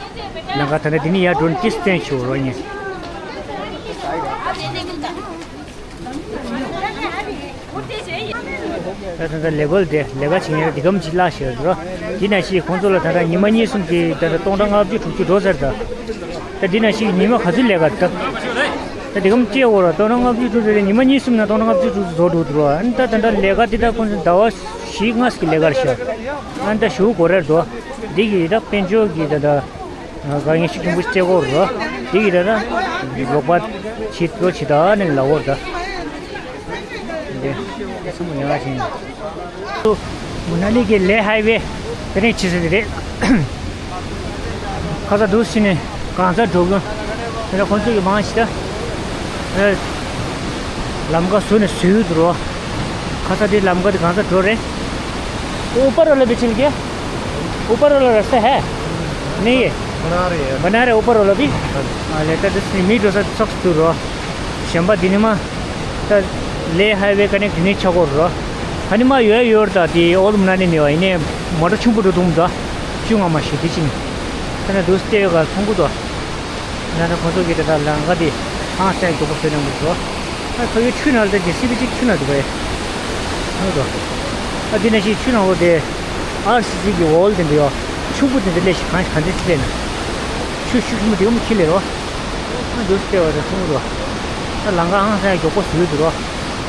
ལམ་ཁ་ད་ལྟ་དེ་ནི་ཡར་འགྲོ་ནས་ཏིས་བསྟན་ཆུ་རོ་ཉེ། ད་ད་ད་ལས་འགུལ་དེ་ལས་ཀ་བྱེད་མཁན་དེ་གམ་ཅིག་བརླག་ཤག་རོ། དེ་ན་ཞིག་ཁོང་ཚོ་ལ་ད་ལྟ་ཉི་མ་གཉིས་གསུམ་གྱི་ད་ལྟ་སྟོང་ཕྲག་ལྔ་བཅུ་དྲུག་ཅུ་འགྲོ་ཚར་ད། ད་འདི་ན་ཞིག་ཉི་མ་ག་ཚོད་ལས་ཀ་ད། ད་འདི་གམ་སྐྱེ་འོ་ར་སྟོང་ཕྲག་ལྔ་བཅུ་དྲུག་ཅུ་རེད། ཉི་མ་གཉིས་གསུམ་ན་སྟོང་ཕྲག་ལྔ་བཅུ་དྲུག་ཅུ་བཟོ་འགྲོ་འདུག་རོ། ཨ་ནི་ད་ད་ལྟ་ལས་ཀ་འདི་ད་ཁོང་ཚོ་ཟླ་བ་བཞི་ལྔ་ཞིག་ལས་ཀར་ཤོག་ཨ་ནི་ད་ཞུ་གོ་རེད་འདུག་འདི་གི་ད་དཔལ་འབྱོར་གི་ད་ད་ག་ངེས་ཤུགས་ཆེན་པོ་སྐྱེ་གོ་རོ། འདི་གི་ད་ད་རོགས་པ་བྱེད་རོགས་བྱེད་ད་ནི་ལ་འོ་ད། འདི་ཚང་མ་ཡང་ཞིང་། མུ་ན་ལི་གི་ལེ་ཧའི་ཝེ་དེ་རིང་ཕྱི་ཚེས་རེད། ཁ་ས་འདུག་ཕྱི་ནས་གང་ས་འགྲོ་གི་དེ་ལ་ཁོང་ཚོ་གི་མང་ཞིག་ད། ལམ་ཁ་བཟོས་ནས་བཟོས་ཡོད་འདུག་རོ། ཁ་ས་དེ་ལམ་ཁ་དེ་གང་ས་འགྲོ་རེད། اوپر والا بھی چل گیا۔ اوپر والا راستہ ہے؟ نہیں ہے۔ بنا رہے ہیں۔ بنا رہے اوپر والا بھی؟ ہاں۔ ہاں، لیتا تو اس نے میٹ روسا سخت دور ہوا۔ شنبہ دن ما تا لے ہائی وے کنیکٹ نہیں چھکو رہا۔ ہنی ما یو یور تا دی اول منانی نیو اینے موٹر چھوم پٹو دوم دا۔ چون ما شی دی چین۔ تنا دوستے گا سونگو دا۔ ན་ན་ཁོང་ཚོ་གིས་དེ་དག་ལམ་ཁ་དེ་ཧང་སང་མགྱོགས་པོ་བཟོས་གནང་གི་འདུག་ཨ་ཁོ་ཡོད་ཆུ་ནང་ལ་ཇེ་སི་བི་གཅིག་ཆུ་ནང་འདུག་པས། ཧོ་དོ། ཨ་དེ་ནས་ཞིག་ཆུ་ནང་ལོགས་དེ་ཨར་སི་སི་གི་ཝོལ་དེ་འདྲ་ཡོད། ཆུ་བུ་དེ་འདྲ་ལས་ཤིག་གང་ཞིག་གང་འདྲ་ཅི་ལས་ན། ཆུ་ཤུགས་ཆེན་པོ་དེ་ག་མོ་ཁྱི་ལས་རོ། ཨ་འདུག་སེ་བ་དང་མཚུངས་རོ། ཨ་ལམ་ཁ་ཧང་སང་མགྱོགས་པོ་བཟོས་འདུག་རོ།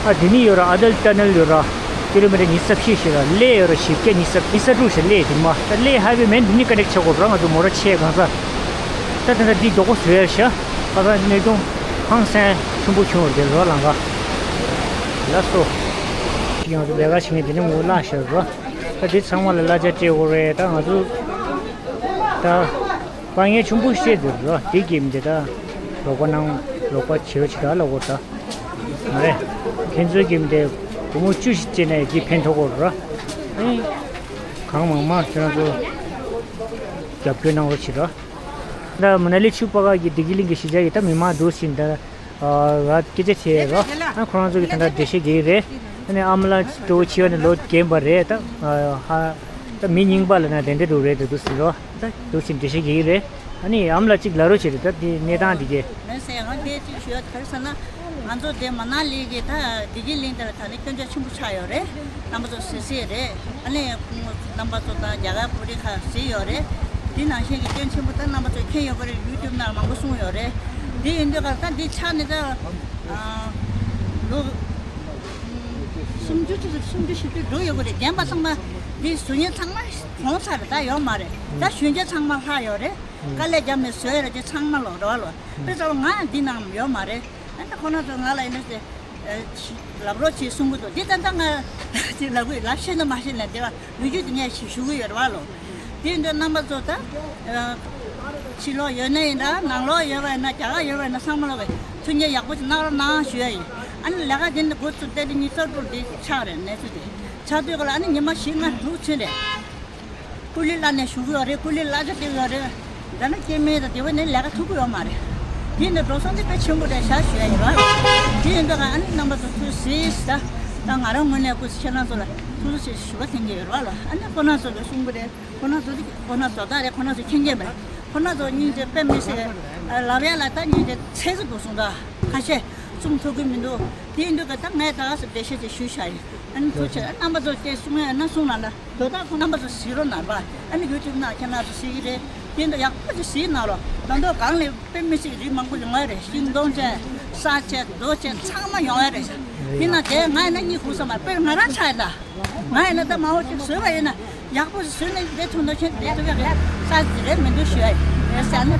ཨ་དེ་ནི་ཡོད་ར་ཨ་ཏལ་ཊ་ནལ་ཡོད་ར། ཀི་ལོ་མི་ཊར་ཉི་ཤུ་རྩ་བཞི་ཞིག་ལ་གླེ་ཡོད་ར་བཞི་བརྒྱ་ཉི་ཤུ་རྩ་ཉི་ཤུ་རྩ་དྲུག་ཞིག་གླེ་དེ་མ་ད་གླེ་ཧའི་ཝེ་མེན་དེ་ནི་ཀ་ནེག་ཆགས་དགོས་ར། ང་ཚོ་མོ་ཊ་ཆེ་གང་ས་ད་དེ་འདྲ་འདི་མགྱོགས་པོ་བཟོས་ཡ་ཤ་ཁ་ས་གནོད་སྐྱོན་ཧང་སང་ཆེན་པོ་བྱུང་བ་རེད་རོ་ལམ་ཁ་ལ་སོ། ང་ཚོ་ལས་ཀ་བྱེད་མཁན་དེ་ནི་ངོ་བོ་བརླག་ཤག་རོ། ད་དེ་ཚང་མ་ལ་གླ་ཆ་སྤྲད་དགོས་རེད། ད་ང་ཚོ་ད་དཀའ་ངལ་ཆེན་པོ་བཤད་འདུག་རོ། དེ་གིས་མི་འདི་ད་རོགས་པ་གནང་རོགས་པ་བྱེད་རོགས་བྱེད་ད་ལབ་དགོས་ད། མ་རེད། ཁྱེད་ཚོའི་གི་མི་དེ་སྒོར་མོ་བཅུ་ཞིག་སྤྲད་ན་ཡི་གེ་ཕན་ཐོགས་གོ་ར། ཨེ། གང་མང་མང་ཁྱེད་རང་ཚོ་རྒྱབ་སྐྱོར་གནང་རོགས་བྱེད་ར། ད་མ་ན་ལི་ཆུ་པ་ག་གི་བདེ་སྐྱིད་གླིང་གི་གཞིས་ཆགས་ཀྱི་ད་མི་མང་འདུག་ཕྱིན་ད་ར་སྐད་ཆ་བྱས་ར། ཨ་ཁོ་རང་ཚོ་གི་ད་ད་འགྲེལ་བཤད་རྒྱག་གི་རེད། ཨ་ནི་ཨ་མ་ལགས་སྤྲོ་བོ་ཆེ་བ་ནི་ལོ་རྒན་པ་རེད་ད། ཧ་ད་མི་རྙིང་པ་ལ་ན་དེ་འདྲ་འདུག་རེད་འདུག་ཟེར་རོ། ད་འདུག་ཕྱིན་འགྲེལ་བཤད་རྒྱག་གི་རེད། ཨ་ནི་ཨམ་ལ་གཅིག་ལབ་རོགས་བྱེད་དེ་ད་དེ་གནས་སྟངས་དེ་གས། མེད་ཟེར་ང་དེ་གཅིག་ཞུ་ཡ་ག་རེ་ཟེར་ན། ང་ཚོ་དེ་མ་ན་ལི་གི་ད་བདེ་སྐྱིད་གླིང་དེ་ལ་ད་ནི་སྐྱོན་ཆ་ཆེན་པོ་ཆགས་ཡོད་རེད། རྣམ་པ་ཚོ་གཟིགས་གཟིགས་རེད། ཨ་ནི་རྣམ་པ་ཚོ་ད་རྒྱ་གར་བོད་རིགས་ཁག་གཟིགས་ཡོད་རེད། དེ་ནང་བཞིན་གྱི་སྐྱོན་ཆེན་པོ་ད་རྣམ་པ་ཚོས་མཁྱེན་ཡོད་ཀྱི་རེད། ཡུ་ཊུབ་ནང་མང་པོ་གསུངས་ཡོད་རེད། དེ་ཡིན་དུས་ག་ད་འདི་ཆགས་ནས་ད་ལོ་སུམ་ཅུ་ཙམ་སུམ་ཅུ་བཞི་བཅུ་འགྲོ་ཡོད་ཀྱི་རེད། རྒན་པ་ཚང་མ་འདི་བཟོ་མཁན་ཚང་མ་གྲོངས་ཚར་རེད། ད་ཡོད་མ་རེད། ད་གཞོན་སྐྱེས་ཚང་མ་ལྷག་ཡོད་རེད། དཀའ་ལས་རྒྱབ་ནས་བཟོས་རེད། དེ་ཚང་མ་ལོ་རོ་ལོ་དཔེ་ཚོ་ང་འདི་ནང་ཡོད་མ་རེད། ཨ་ནི་ཁོ་ན་ཚོ་ང་ལ་ཡིན་ན་ལབ་རོགས་བྱེད་གསུང་གི་འདུག་འདི་ད་ལྟ་ང་ཅིག་ལབ་གི་ལབ་ཤེས་ན་མ་ཤེས་ན་དེ་བ་ལོ་རྒྱུས་དེ་ངས་ཞུ་གི་ཡོད་རེད་བ་ལོ། དེ་འདྲ་རྣམ་པ་ཚོ་ད་ཕྱི་ལོགས་ཡོད་ན་ཡིན་འདྲ་ནང་ལོགས་ཡོད་པ་ཡིན་ན་རྒྱ་གར་ཡོད་པ་ཡིན་ན་ཚང་མ་ལོག་གི་ཐུགས་ཉེས་ཡག་པོ་ཅིག་གནང་རོགས་གནང་ཞུ་ཡ་ཡིན། ཨ་ནི་ལས་ཀ་དེ་འདྲ་འགོ་བཙུགས་ཏེ་དེ་ཉིས་རྩ་དྲུག་འདི་ཆགས་རེད་གནས་ཚུལ་དེ་ཆགས་དུས་ག་ལ་ཨ་ནི་ཉི་མ་བཞི་ལྔ་དྲུག་ཕྱིན་རེད། ཀུ་ལི་ལ་ནས་ཞུ་གི་ཡོད་རེད། ཀུ་ལི་གླ་ཆ་སྤྲད་ཡོད་རེད། ད་ནི་སྐྱེ་དམན་དང་དེ་བ་ནས་ལས་ཀ་ཐུབ་ཀྱི་ཡོད་མ་རེད། དེ་ནི་འགྲོ་སོང་དེ་དཔེ་ཆེན་པོ་རེད་ཤག་ཞུ་ཡ་ཡིན་ར། དེ་ཡིན་དུས་ཨ་ནི་རྣམ་པ་ཚོ་ཐུགས་སྲིད་ད། ད་ང་རང་ངོས་ནས་སྐུ་ཁྱེད་རང་ཚོ་ལ་ཐུགས་སྲིད་ཞུ་བ་འཐེན་གྱི་ཡོད་ར་ལ། ཨ་ནི་ཁོ་ན་ཚོ་ལ་གསུང་གི་རེད། ཁོ་ན་ཚོ་དེ་ཁོ་ན་ཚོ་ད་རེད། ཁོ་ན་ཚོ་མཁྱེན་མཁྱེན་པ་རེད། ཁོ་ན་ཚོ་སྙིང་རྗེ་དཔེ་མི་སྲིད་ལབ་ཡ་ལ་ད་སྙིང་རྗེ་ཚད་ཟིན་དུ་སོང་ད་ཁ་ཤས་གསུང་ཐུབ་ཀྱི་མི་འདུག་དེ་ཡིན་དུས་ད་ངས་ད་ག་སེ་འགྲེལ་བཤད་ཅིག་ཞུས་བཞག་ཡིན། ཨ་ནི་ཐུགས་རྗེ་ཆེ། རྣམ་པ་ཚོ་དེ་གསུང་ཡ་ན་གསུང་ན་ལ། དོ་བདག་ཁོང་རྣམ་པ་ཚོ་གཟིགས་རོགས་གནང་པ། ཨ་ནི་ཡུ་ཊུབ་ནང་ཁྱེད་རྣམ་ཚོ་གཟིགས་ཀྱི་རེད། དེ་འདྲ་ཡག་པོ་ཅིག་གཟིགས་གནང་རོགས། ད་དུང་གང་ལས་དཔེ་མི་སྲིད་རིགས་མང་པོ་ཞིག་ཡོང་ཡ་རེད། ཤིང་སྡོང་བཅས་ས་བཅས་རྡོ་བཅས་ཚང་མ་ཡོང་ཡ་རེད། དེ་ན་དེ་ང་ཡིན་ན་གཉིད་ཁུག་ས་མ་རེད། དཔེར་ང་རང་ཆགས་ཡིན་ད། ང་ཡིན་ན་ད་མ་འོ་ཅིག་བཟོས་པ་ཡིན་ན་ཡག་པོ་ཞིག་བཟོས་ན་བསྡད་ཐུབ་ན་ཁྱེད་བསྡད་ཐུབ་ཡ་རེད། ས་ཅིག་རེད་མི་འདུག་ཞུ་ཡ་ཡིན། ཨ་ནི་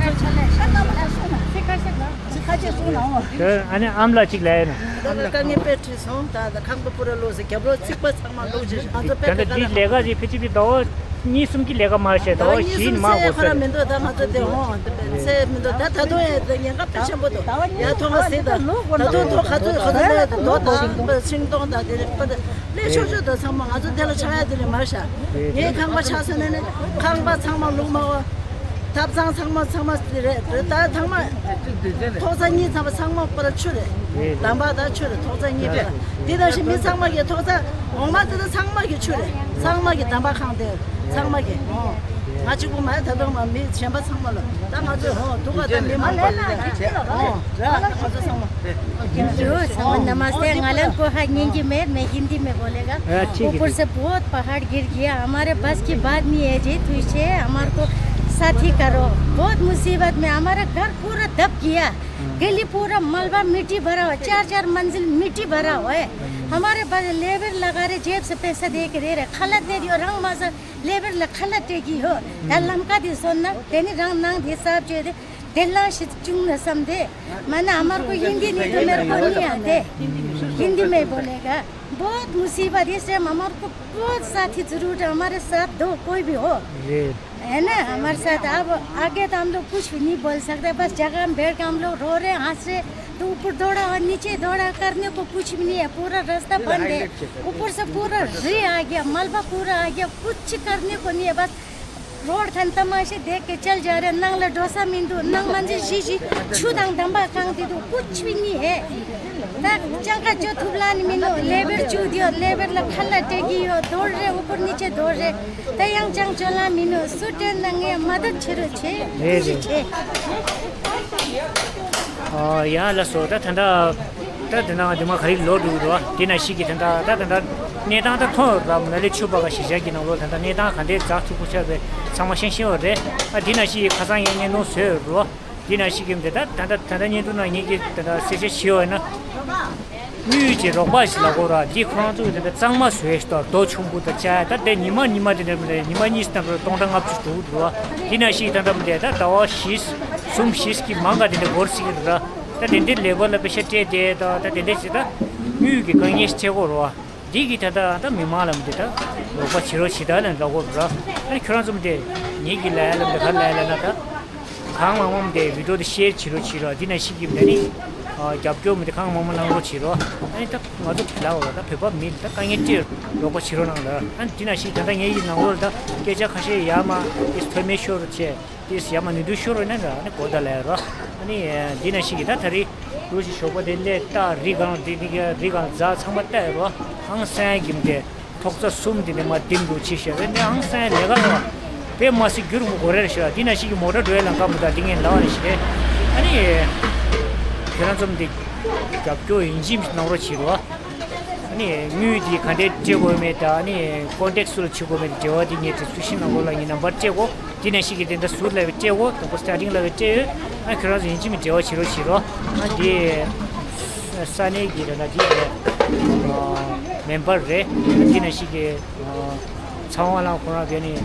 ཁ་ཆེ་གསུང་ན་འོ། དེ་ཨ་ནི་ཨམ་ལགས་ཅིག་ལབ་ཡ་ན། ད་ལྟ་དཀའ་ངལ་དཔེ་ཁྲིད་སོང་། ད་ལྟ་ཁང་པ་པུ་ར་ལོག་ཟེར་རྒྱབ་ལོགས་ཚིག་པ་ཚང་མ་ལོག་ཅེས་ང་ཚོ་དཔེ་ད་ལྟ་དེ་འདི་ལས་ཀ་ཅིག་ཕལ་ཆེར་དེ་ཟླ་བ་གཉིས་གསུམ་གྱི་ལས་ཀ་མ་བྱས། ཟླ་བ་བཞི་ནས་མང་དགོས་ས་རེད། མི་འདུག་ད་ང་ཚོ་དེ་འོང་ཚེ་མི་འདུག་ད་ད་དུང་ཡང་ཉེན་ཁ་དཔེ་ཆེན་པོ་འདུག་ཡ་ཐོག་ང་ཟེར་ད་ད་དུང་ཐོག་ག་ཚོད་ག་ཚོད་ལས་རྡོ་དང་ཤིང་སྡོང་དང་དེ་རེད། ལས་ཆོག་ཆོག་ད་ཚང་མ་ང་ཚོ་དེ་ལ་ཆགས་ཡ་དེ་རེད་མ་ཤ། ངའི་ཁང་པ་ཆགས་ཟེར་ནས་ནི་ཁང་པ་ཚང་མ་ལུག་མ་བ། ཐབ་ཚང་ཚང་མ་ཚང་མ་རེད་རེད། ད་ཚང་མ་ཐོག་ཚང་གཉིས་ཚང་མ་ཚང་མ་པར་ཆུ་རེད། འདམ་བག་དང་ཆུ་རེད། ཐོག་ཚང་གཉིས་རེད། དེ་དང་ཞིག་མི་ཚང་མ་གི་ཐོག་ཚང་འོ་མ་དེ་དང་ཚང་མ་གི་ཆུ་རེད། ཚང་མ་གི་འདམ་བག་ཁང་དེ་ཚང་མ་གི་ཨོ། ང་གཅིག་པུ་མ་ད་དུང་མ་མི་གཞན་པ་ཚང་མ་ལ་ད་ང་ཚོས་ཨོ་སྡུག་ག་ད་མི་མང་པོ་རེད། ཨོ་ད་ང་ཚོ་ཚང་མ། जो संगत नमस्ते। गालियन को हाथ नींगी में, मैं हिंदी में बोलेगा। हाँ, ठीक है। ऊपर से बहुत पहाड़ गिर गया, हमारे बस की बात नहीं है जी। तुझे हमारे को साथी करो, बहुत मुसीबत में हमारा घर पूरा दब गया। हाँ। गली पूरा मलबा मिट्टी भरा हुआ, चार चार मंजिल मिट्टी भरा हुआ है। हमारे पास लेबर लगा रहे, जेब से पैसा दे के दे रहे, खलत दे दियो, रंग मासा लेबर ल खलत दे की हो। दा लमका दी सोना, तेनी रंग नांग दी साहब जो दे, दिल्ला से चुंग न समझे। मैंने हमारे को हिंदी नहीं तो मेरे को नहीं आते, हिंदी में बोलेगा। बहुत मुसीबत, इस टाइम हमारे को बहुत साथी जरूरत है, हमारे साथ दो कोई भी हो, जी। है ना, हमारे साथ। अब आगे तो हम लोग कुछ भी नहीं बोल सकते, बस जगह में बैठ के हम लोग रो रहे, हंस रहे, तो ऊपर दौड़ा और नीचे दौड़ा, करने को कुछ भी नहीं है, पूरा रास्ता बंद है। ऊपर से पूरा री आ गया, मलबा पूरा आ गया, कुछ करने को नहीं है, बस रोड खान तमाशे देख के चल जा रहे। नंग ला डोसा मिंदु, नंग मंजे जीजी छुदंग दम्बा कांग दीदु, कुछ भी नहीं है। ता चंका जो थुबलान मिनो, लेबर चू दियो, लेबर ला खल्ला टेगी हो, दौड़ रहे, ऊपर नीचे दौड़ रहे। ता yang chang chola mino, sute nange मदद छिरो छे, जी, जी। छे। ཨ་ཡ་ལགས་སོ། ད་ད་ལྟ་ད་དེ་ན་དེ་མ་ག་རེ་ལོག་འགྲོ་གི་འདུག་དེ་ན་ཞིག་གི་ད་ད་ད་ད་གནས་སྟངས་ད་མཐོང་ཡོད་ར། མ་ལེ་ཆུ་བ་ག་གཞིས་ཆགས་ཀྱི་ནང་ལོགས་ད་ད་གནས་སྟངས་ག་འདྲས་འཛག་ཐུབ་པོ་ཆགས་པའི་ཚང་མ་ཤེས་ཤེས་ཡོད་རེད། ཨ་དེ་ན་ཞིག་གི་ཁ་སང་ངས་བརྙན་ཐུང་བཟོས་ཡོད་ར། དེ་ན་ཞིག་གི་དེ་ད་ད་ད་ད་བརྙན་ཐུང་ནང་ངེད་ཀྱི་ད་ད་གསལ་བཤད་བྱས་ཡོད་ན། དངུལ་གྱི་རོགས་པ་ཞིག་ལ་གོ་ར། འདི་ཁོ་རང་ཚོ་གི་དེ་འདྲ་གཙང་མ་བཟོས་ཤིག་དང་རྡོ་ཆུང་པོ་དང་བཅའ་ཡ་ད་དེ་ཉི་མ་ཉི་མ་དེ་འདྲ་མི་རེད། ཉི་མ་གཉིས་སྟོང་སྟོང་ཕྲག་ལྔ་བཅུ་འགྲོ་གི་འདུག་བ། འདི་ན་ཞིག་ད་འདྲ་མི་འདྲ་ད་ཟླ་བ་བཞི་གསུམ་བཞི་གི་མང་ག་དེ་འདྲ་འགོར་སྲིད་ཀྱི་རེད་ར། ད་དེ་འདྲའི་ལས་བར་ལ་པེ་ཤ་སྤྲད་དེ་ད་ད་དེ་འདྲ་ཞིག་ད་དངུལ་གྱི་དཀའ་ངལ་ཞིག་འཕྲད་ཀྱི་རེད་བ། འདི་གི་ད་ད་ད་མི་མང་ལ་མི་འདྲ་ད་རོགས་པ་བྱེད་རོགས་བྱེད་ད་ལ་ལ་གོ་ར། ཨ་ནི་ཁྱོད་རང་ཚོ་མི་འདྲ་ངེད་ཀྱི་ལ་ཡ་ལ་མི་འདྲ་ག་ལ་ཡ་ལ་ན་ད། གང་མང་མང་དེ་བི་ཌིའོ་དེ་ཤེར་བྱེད་རོགས་བྱེད་རོགས། འདི་ན་ཞིག་གི་མི་ནི་རྒྱབ་སྐྱོར་མི་དེ་གང་མང་མང་གནང་རོགས་བྱེད་རོགས། ཨ་ནི་ད་ང་ཚོ་ལ་འོ་ད་བོད་པ་མི་ད་དཀའ་ངལ་སྤྲད་རོགས་པ་བྱེད་རོགས་གནང་ལ། ཨ་ནི་འདི་ན་ཞིག་ད་ལྟ་ངའི་ཡི་ནང་ལོགས་ལ་ད་སྐད་ཆ་ཁ་ཤས་ཡར་མར་ཨིས་ཐོན་མེད་ཤོར་རོགས་བྱས་ཏིས་ཡར་མར་ནུས་མཐུ་ཤོར་རོགས་ན་འདྲ། ཨ་ནི་གོ་ད་ལ་ཡ་རོ། ཨ་ནི་འདི་ན་ཞིག་གི་ད་ད་རེས་རུ་ཞིག་ཞོགས་པ་དེ་ལས་ད་རི་སྒང་དེ་ནི་རི་སྒང་རྫ་ཚང་མ་ལྟ་ཡ་རོ། ཧང་སང་གི་མི་དེ། ཐོག་ཚ་གསུམ་དེ་ནས་མ་བསྟིམ་འདུག་ཅི་ཤེས་རེད། ནས་ཨང་སང་ལས་ཀ་ལ་དཔེ་མ་སྲིད་རྒྱུ་རུ་མོ་གོ་རེར་ཤོད། འདི་ན་ཞིག་གི་མོ་ཊ་འགྲོ་ཡ་ལ་འགའ་མོ་ད་འདི་ངས་ལ་བ་རེ་ཞིག་རེད། ཨ་ནི་ཁྱོད་རང་ཚོ་འདི་རྒྱབ་སྐྱོར་ཡིན་གཅིག་གནང་རོགས་བྱེད་རོགས། ཨ་ནི་དངུལ་འདི་ག་འདྲས་སྤྲད་དགོས་མེད་ད། ཨ་ནི་ཀོན་ཊེག་སུ་ལ་བྱེད་དགོས་མེད་འབྲེལ་བ་འདི་ངས་དེ་ཚུལ་ཤིང་ནང་ལོགས་ལ་ངའི་ནམ་བར་སྤྲད་གོ། འདི་ན་ཞིག་གི་དེ་འདྲ་ཟུར་ལ་སྤྲད་གོ། དང་པོ་སི་ཊར་ཊིང་ལ་སྤྲད་ཡོད། ཨ་ཁྱོད་རང་ཚོ་ཡིན་གཅིག་མིན་འབྲེལ་བ་བྱེད་རོགས་བྱེད་རོགས། ཨ་འདི་ས་གནས་ཀྱི་རེད་ན་འདི་རེད། མེམ་བར་རེད། འདི་ན་ཞིག་གི་ཨ། ཚེ་དབང་ལགས་ཁོ་རང་བོད་ནས་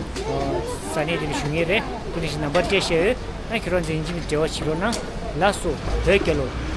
ས་གནས་དེ་ནས་བཞུགས་མཁན་རེད། དེ་ནས་ནམ་བར་བཅད་བཤད་ཡོད། ཨ་ཁྱེད་རང་ཚོ་ཡིན་གཅིག་མིན་གཅིག་འབྲེལ་བ་བྱེད་རོགས་གནང་། ལགས་སོ། བོད་རྒྱལ་ལོ།